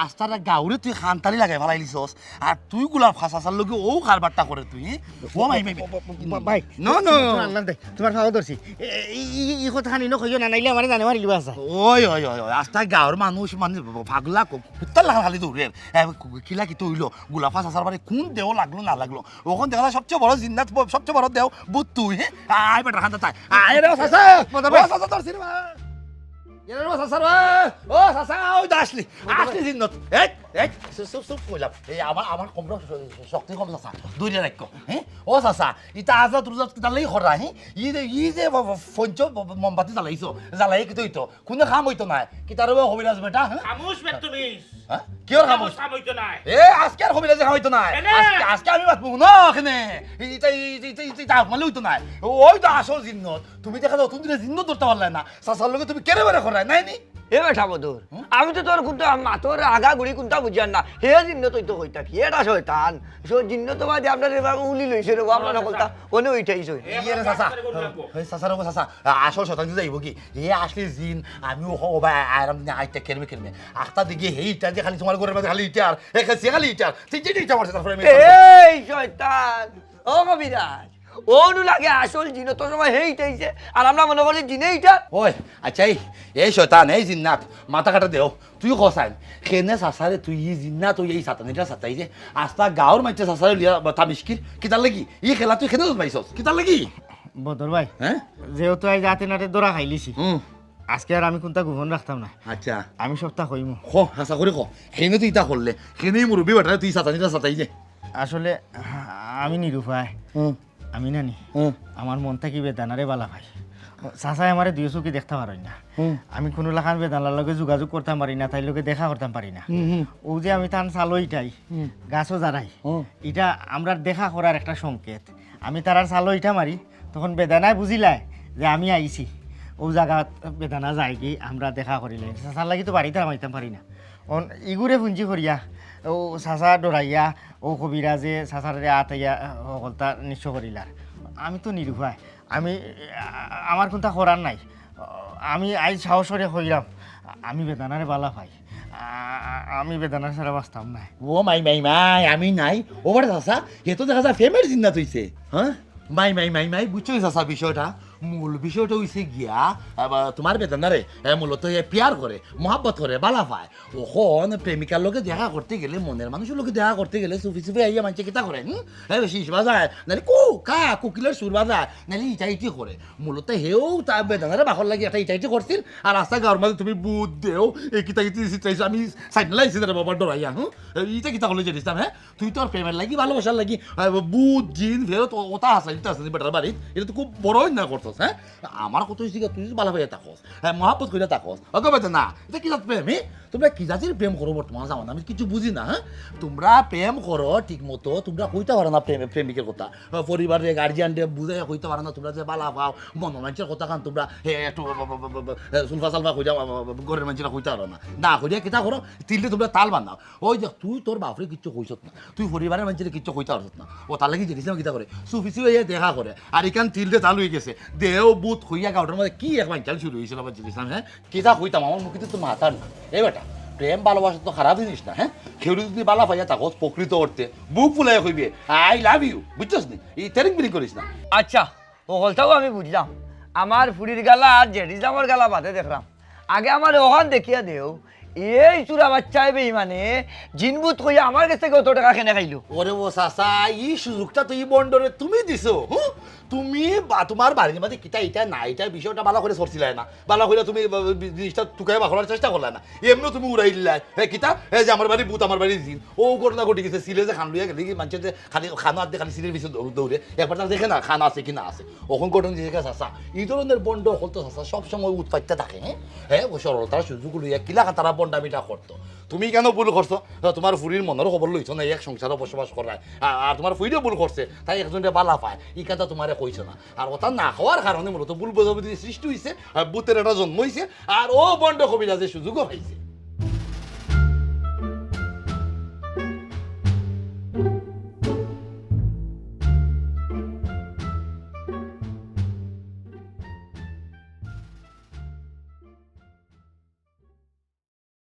আস্তারা গাউরে তুই খানতালি লাগাই ফালাইলিছস। আর তুই গুলাফ চাচার লগে অউ কারবারটা করে তুই, হ্যাঁ? ও মাই, মাই, মাই। বা-, বা-, বা-, ভাই, No, no। তোমার আল্লাহ দে, তোমার পাও ধরছি। এ, এ, ই, ই, ই কথা খানি ন কইও না, নাইলে আমারে জানে মারিলিবা আছে। ওই, ওই, ওই, ওই, আস্তা গাউর মানুষ মানে পাগলা কু-, কুত্তার লাখান খালি দৌড়ের। এ, কু-, কিলা কিতা অইলো? গুলাফ চাচার বাড়ি কোন দেও লাগলো না লাগলো? অখন দেখা যায় সবচেয়ে বড় জিন্নাত, ব-, সবচেয়ে বড় দেও, বুত তুই, হ্যাঁ? আয় বেটা, খান্দা তাই। আয় রে, ও চাচা। মদন ভাই। ও চাচা, ধরছি রে বা। এ রে, ও চাচা রে। ও চাচা, ওই তো আসলি। মদন ভাই। আসলি জিন্নাত। এই, এই, চুপ, চুপ, চুপ, কইলাম। এই আমার, আমার কম শ-, শক্তি কম চাচা। দূরে রাখো, হ্যাঁ? ও চাচা, ইতা আজাদ রুজাত কিতা লাগি খরা, হ্যাঁ? ই যে, ই যে ব-, ব-, ফঞ্চ ব-, ব-, মোমবাতি জ্বালাইছো, জ্বালাই কিতা অইতো? কুনু কাম অইতো নায়। কিতারে বা কবিরাজ বেটা, হ্যাঁ? খামোশ বে তুমি। হ্যাঁ? কিওর খামোশ? খামোশ কাম অইতো নায়। এ, আজকে আর কবিরাজে খাওয়াইতো নায়। কেনে? আজকে, আজকে আমি বাঁচবো না এখানে। এই, এই, এই, এই, এই, এই, তা মানে অইতো নায়। ওই তো আসল জিন্নত। তুমি দেখা যাও, তুমি দিনে জিন্নত ধরতে পারলায় না। চাচার লগে তুমি কেড়ে বেড়ে করায়, নাই নি? এ বেটা বদর, হুম? আমি তো তোর কুনটা মাতর আগা গুড়ি কুনটা বুঝিয়ার না। হে জিন্নত অইতো কইতা কি? এটা শয়তান। সো জিন্নত বাদে আমরা রে বাবা উলি লইছে রে, আমরা না বলতা, অনে উঠাইছে। এ, ইয়ে রে চাচা। ওই চাচা রে, ও চাচা। আসল শয়তান যে যাইবো কি? এ আসলে জিন, আমি ও, ও ভাই, আরাম দিনে আইতে কেরমে কেরমে। আখতা দেখি হে ইটা যে খালি তোমার ঘরের মাঝে খালি ইটা আর, এ খালি, খালি ইটা আর। তুই যেটা ইটা মারছে, তারপরে আমি এই শয়তান, ও কবিরাজ, ও নু লাগে আসল জিন, তোর সময় হে ইটাইছে, আর আমরা মনে করি জিনে ইটা। ওই, আচ্ছা, এই, এই শয়তান, এই জিন্নাত, মাথা কাটা দেও। তুই কসাইন, কেনে চাচারে তুই ই জিন্নাত, তুই এই সাতানিটা সাতাই যে, আস্তা গাউর মাঝে চাচারে লিয়া বা তামিশকির, কিতার লাগি? ই খেলা তুই কেনে পাইছস? কিতার লাগি? বদর ভাই, হ্যাঁ? যেহেতু আইজ আতে নাতে ধরা খাইলিছি, হুম। আজকে আর আমি কুনটা গোপন রাখতাম না। আচ্ছা। আমি সবটা কইমু। ক, হাছা করি ক। কেনে তুই ইতা করলে? কেনে ই মুরব্বি বেটারে তুই সাতানিটা সাতাই যে? আসলে, আমি নিরুপায়। হুম। আমি নানি, হুম। আমার মন থাকি বেদানারে বালা পাই। চাচায় আমারে দুই চউখে দেখতা পারইন না। হুম। আমি কুনু লাখান বেদানার লগে যোগাযোগ করতাম পারি না, তাইর লগে দেখা করতাম পারি না। হুম, হুম। অউ যে আমি তান চালো ইটাই, হুম। গাছো জারাই, হুম। ইটা আমরার দেখা করার একটা সংকেত। আমি তারার চালো ইটা মারি, তখন বেদানায় বুঝিলায় যে আমি আইছি। অউ জাগাত বেদানা যায়গি, আমরা দেখা করিলাই। চাচার লাগি তো বাড়িত হামাইতাম পারি না। অন ইগুরে পুঞ্জি করিয়া, অউ চাচা ডরাইয়া, অউ কবিরাজে চাচারে আতাইয়া, হকলতা নিঃস্ব করিলার। আমি তো নিরুপায়। আমি, আ-, আমার কুনটা করার নাই। আমি আইজ সাহস করি কইরাম, আমি বেদানারে বালা পাই। আ-, আমি বেদানা ছাড়া বাঁচতাম নায়। ও মাই, মাই, মাই, আমি নাই। ও বেটা চাচা, হে তো দেখা যায় প্রেমের জিন্নাত অইছে। হ্যাঁ? মাই, মাই, মাই, মাই, বুঝছো চাচা বিষয়টা? মূল বিষয়টা অইছে গিয়া, আ, বা, তোমার বেদানারে, এ, মূলত এ পিয়ার করে, মহাব্বত করে, বালা পায়। অখন প্রেমিকার লগে দেখা করতে গেলে, মনের মানুষর লগে দেখা করতে গেলে, চুপি চুপি আইয়া মানষে কিতা করে, হুম? এ, বেশি ইস বাজায়, নাইলে কু, কা, কুকিলের সুর বাজায়, নাইলে ইটা ইটি করে। মূলত হেও তা বেদানারে বাখর লাগি একটা ইটা ইটি করছিল, আর আস্তা গাউর মাঝে তুমি বুত দেও, এ কিতা কিতি চিত্রাইছো, আমি সাইড লাইছি তারে বাবা ডরাইয়া, হুম? এ, ইটা কিতা করলে জানিস না, হ্যাঁ? তুই তোর প্রেমের লাগি, ভালোবাসার লাগি, আ, বুত, জিন, ফেরত, ও-, ওটা আছে, ইটা আছে, বেটার বাড়িত। ইটা তো খুব বড় অন্যায় করছস, হ্যাঁ? আমার কথা অইছে কি, তুই যদি বালা পাইয়া থাকস, হ্যাঁ, মহাব্বত কইরা থাকস, ওকে বেটা না, ইটা কি জাত প্রেম, হে? তুমরা কি জাতির প্রেম করো বর্তমান জামানা? আমি কিচ্ছু বুঝি না, হ্যাঁ? তুমরা প্রেম করো ঠিক মতো, তুমরা কইতা পারো না প্রেম, প্রেমিকের কথা। আ, পরিবারে, গার্জিয়ানরে বুঝাইয়া কইতা পারো না, তুমরা যে বালা পাও, মন মানষর কথা খান তুমরা, হে, একটু, ব-, ব-, ব-, ব-, ব-, এ, সুলফা সালফা কইরা, ব-, ব-, ব-, ঘরের মানষরে কইতা পারো না। না কইরা কিতা করো? তিলরে তুমরা তাল বান্ধাও। ওই দেখ, তুই তোর বাপরে কিচ্ছু কইছত না, তুই পরিবারের মানষরে কিচ্ছু কইতা পারছত না। ও তার লাগি জেরিসলাম কিতা করে, সুফি সুফি আইয়া দেখা করে, আর ইখান তিলরে তাল অই গেছে। দেও বুত কইয়া গাউটার মাঝে কি এক মাইনচাল শুরু অইছিল আবার জেরিসলাম, হ্যাঁ? কিতা কইতাম, আমার মুখে তো মাথা না। এ বেটা, প্রেম ভালোবাসা তো খারাপ জিনিস না, হ্যাঁ? কেউ যদি বালা পাইয়া থাকস প্রকৃত অর্থে, বুক ফুলাইয়া কইবে, "I love you", বুঝছস নি? ই তেরিং বিরিং করিস না। আচ্ছা, হকলতাউ আমি বুঝলাম। আমার ফুড়ির গালা আর জেরিসলামর গালা বাদে দেখরাম। আগে আমারে অখান দেখিয়া দেও, এই চুরা বাচ্চায় বেইমানে জিনভূত কইয়া আমার গেছ থাকি অত টেকা কেনে খাইলো? ওরে ও চাচা, ই সুযোগটা তো ই ভন্ডরে তুমি দিছো, হুম? তুমি বা-, তুমার বাড়ির মাঝে কিতা ইটা না ইটা বিষয়টা ভালা করি চলছিলায় না, ভালা করি তুমি বা-, বি-, জিনিসটা টুকাই বার করার চেষ্টা করলায় না, এমনেউ তুমি উড়াই দিলায়। হে কিতা, হে যে আমার বাড়ি ভূত, আমার বাড়ি জিন, অউ ঘটনা ঘটি গেছে। সিলে যে খান লইয়া গেলে কি মানষে যে খালি খানো আনতে খালি সিলের পিছে দৌড়-, দৌড়ে, একবার তারা দেখে না খান আছে কি না আছে। অখন ঘটনা যে চাচা, ই ধরনের ভন্ড অকল তো চাচা সবসময় উৎপাতটা থাকে, হ্যাঁ? হ্যাঁ, অউ সরলতার সুযোগ লইয়া কিলা তারা ভন্ডামিটা করতো। তুমি কেনে ভুল করছো? তা তুমার ফুরির মনর খবর লইছো না, এক সংসারো বসবাস করায়। আ-, আর তুমার ফুরিও ভুল করছে, তাই একজনরে ভালা পায়, ই কথা তুমারে কইছে না। আর কথা না কওয়ার কারণে মূলত ভুল বুঝাবুঝি সৃষ্টি অইছে, আর ভূতের একটা জন্ম অইছে, আর অউ ভন্ড কবিরাজে সুযোগও পাইছে।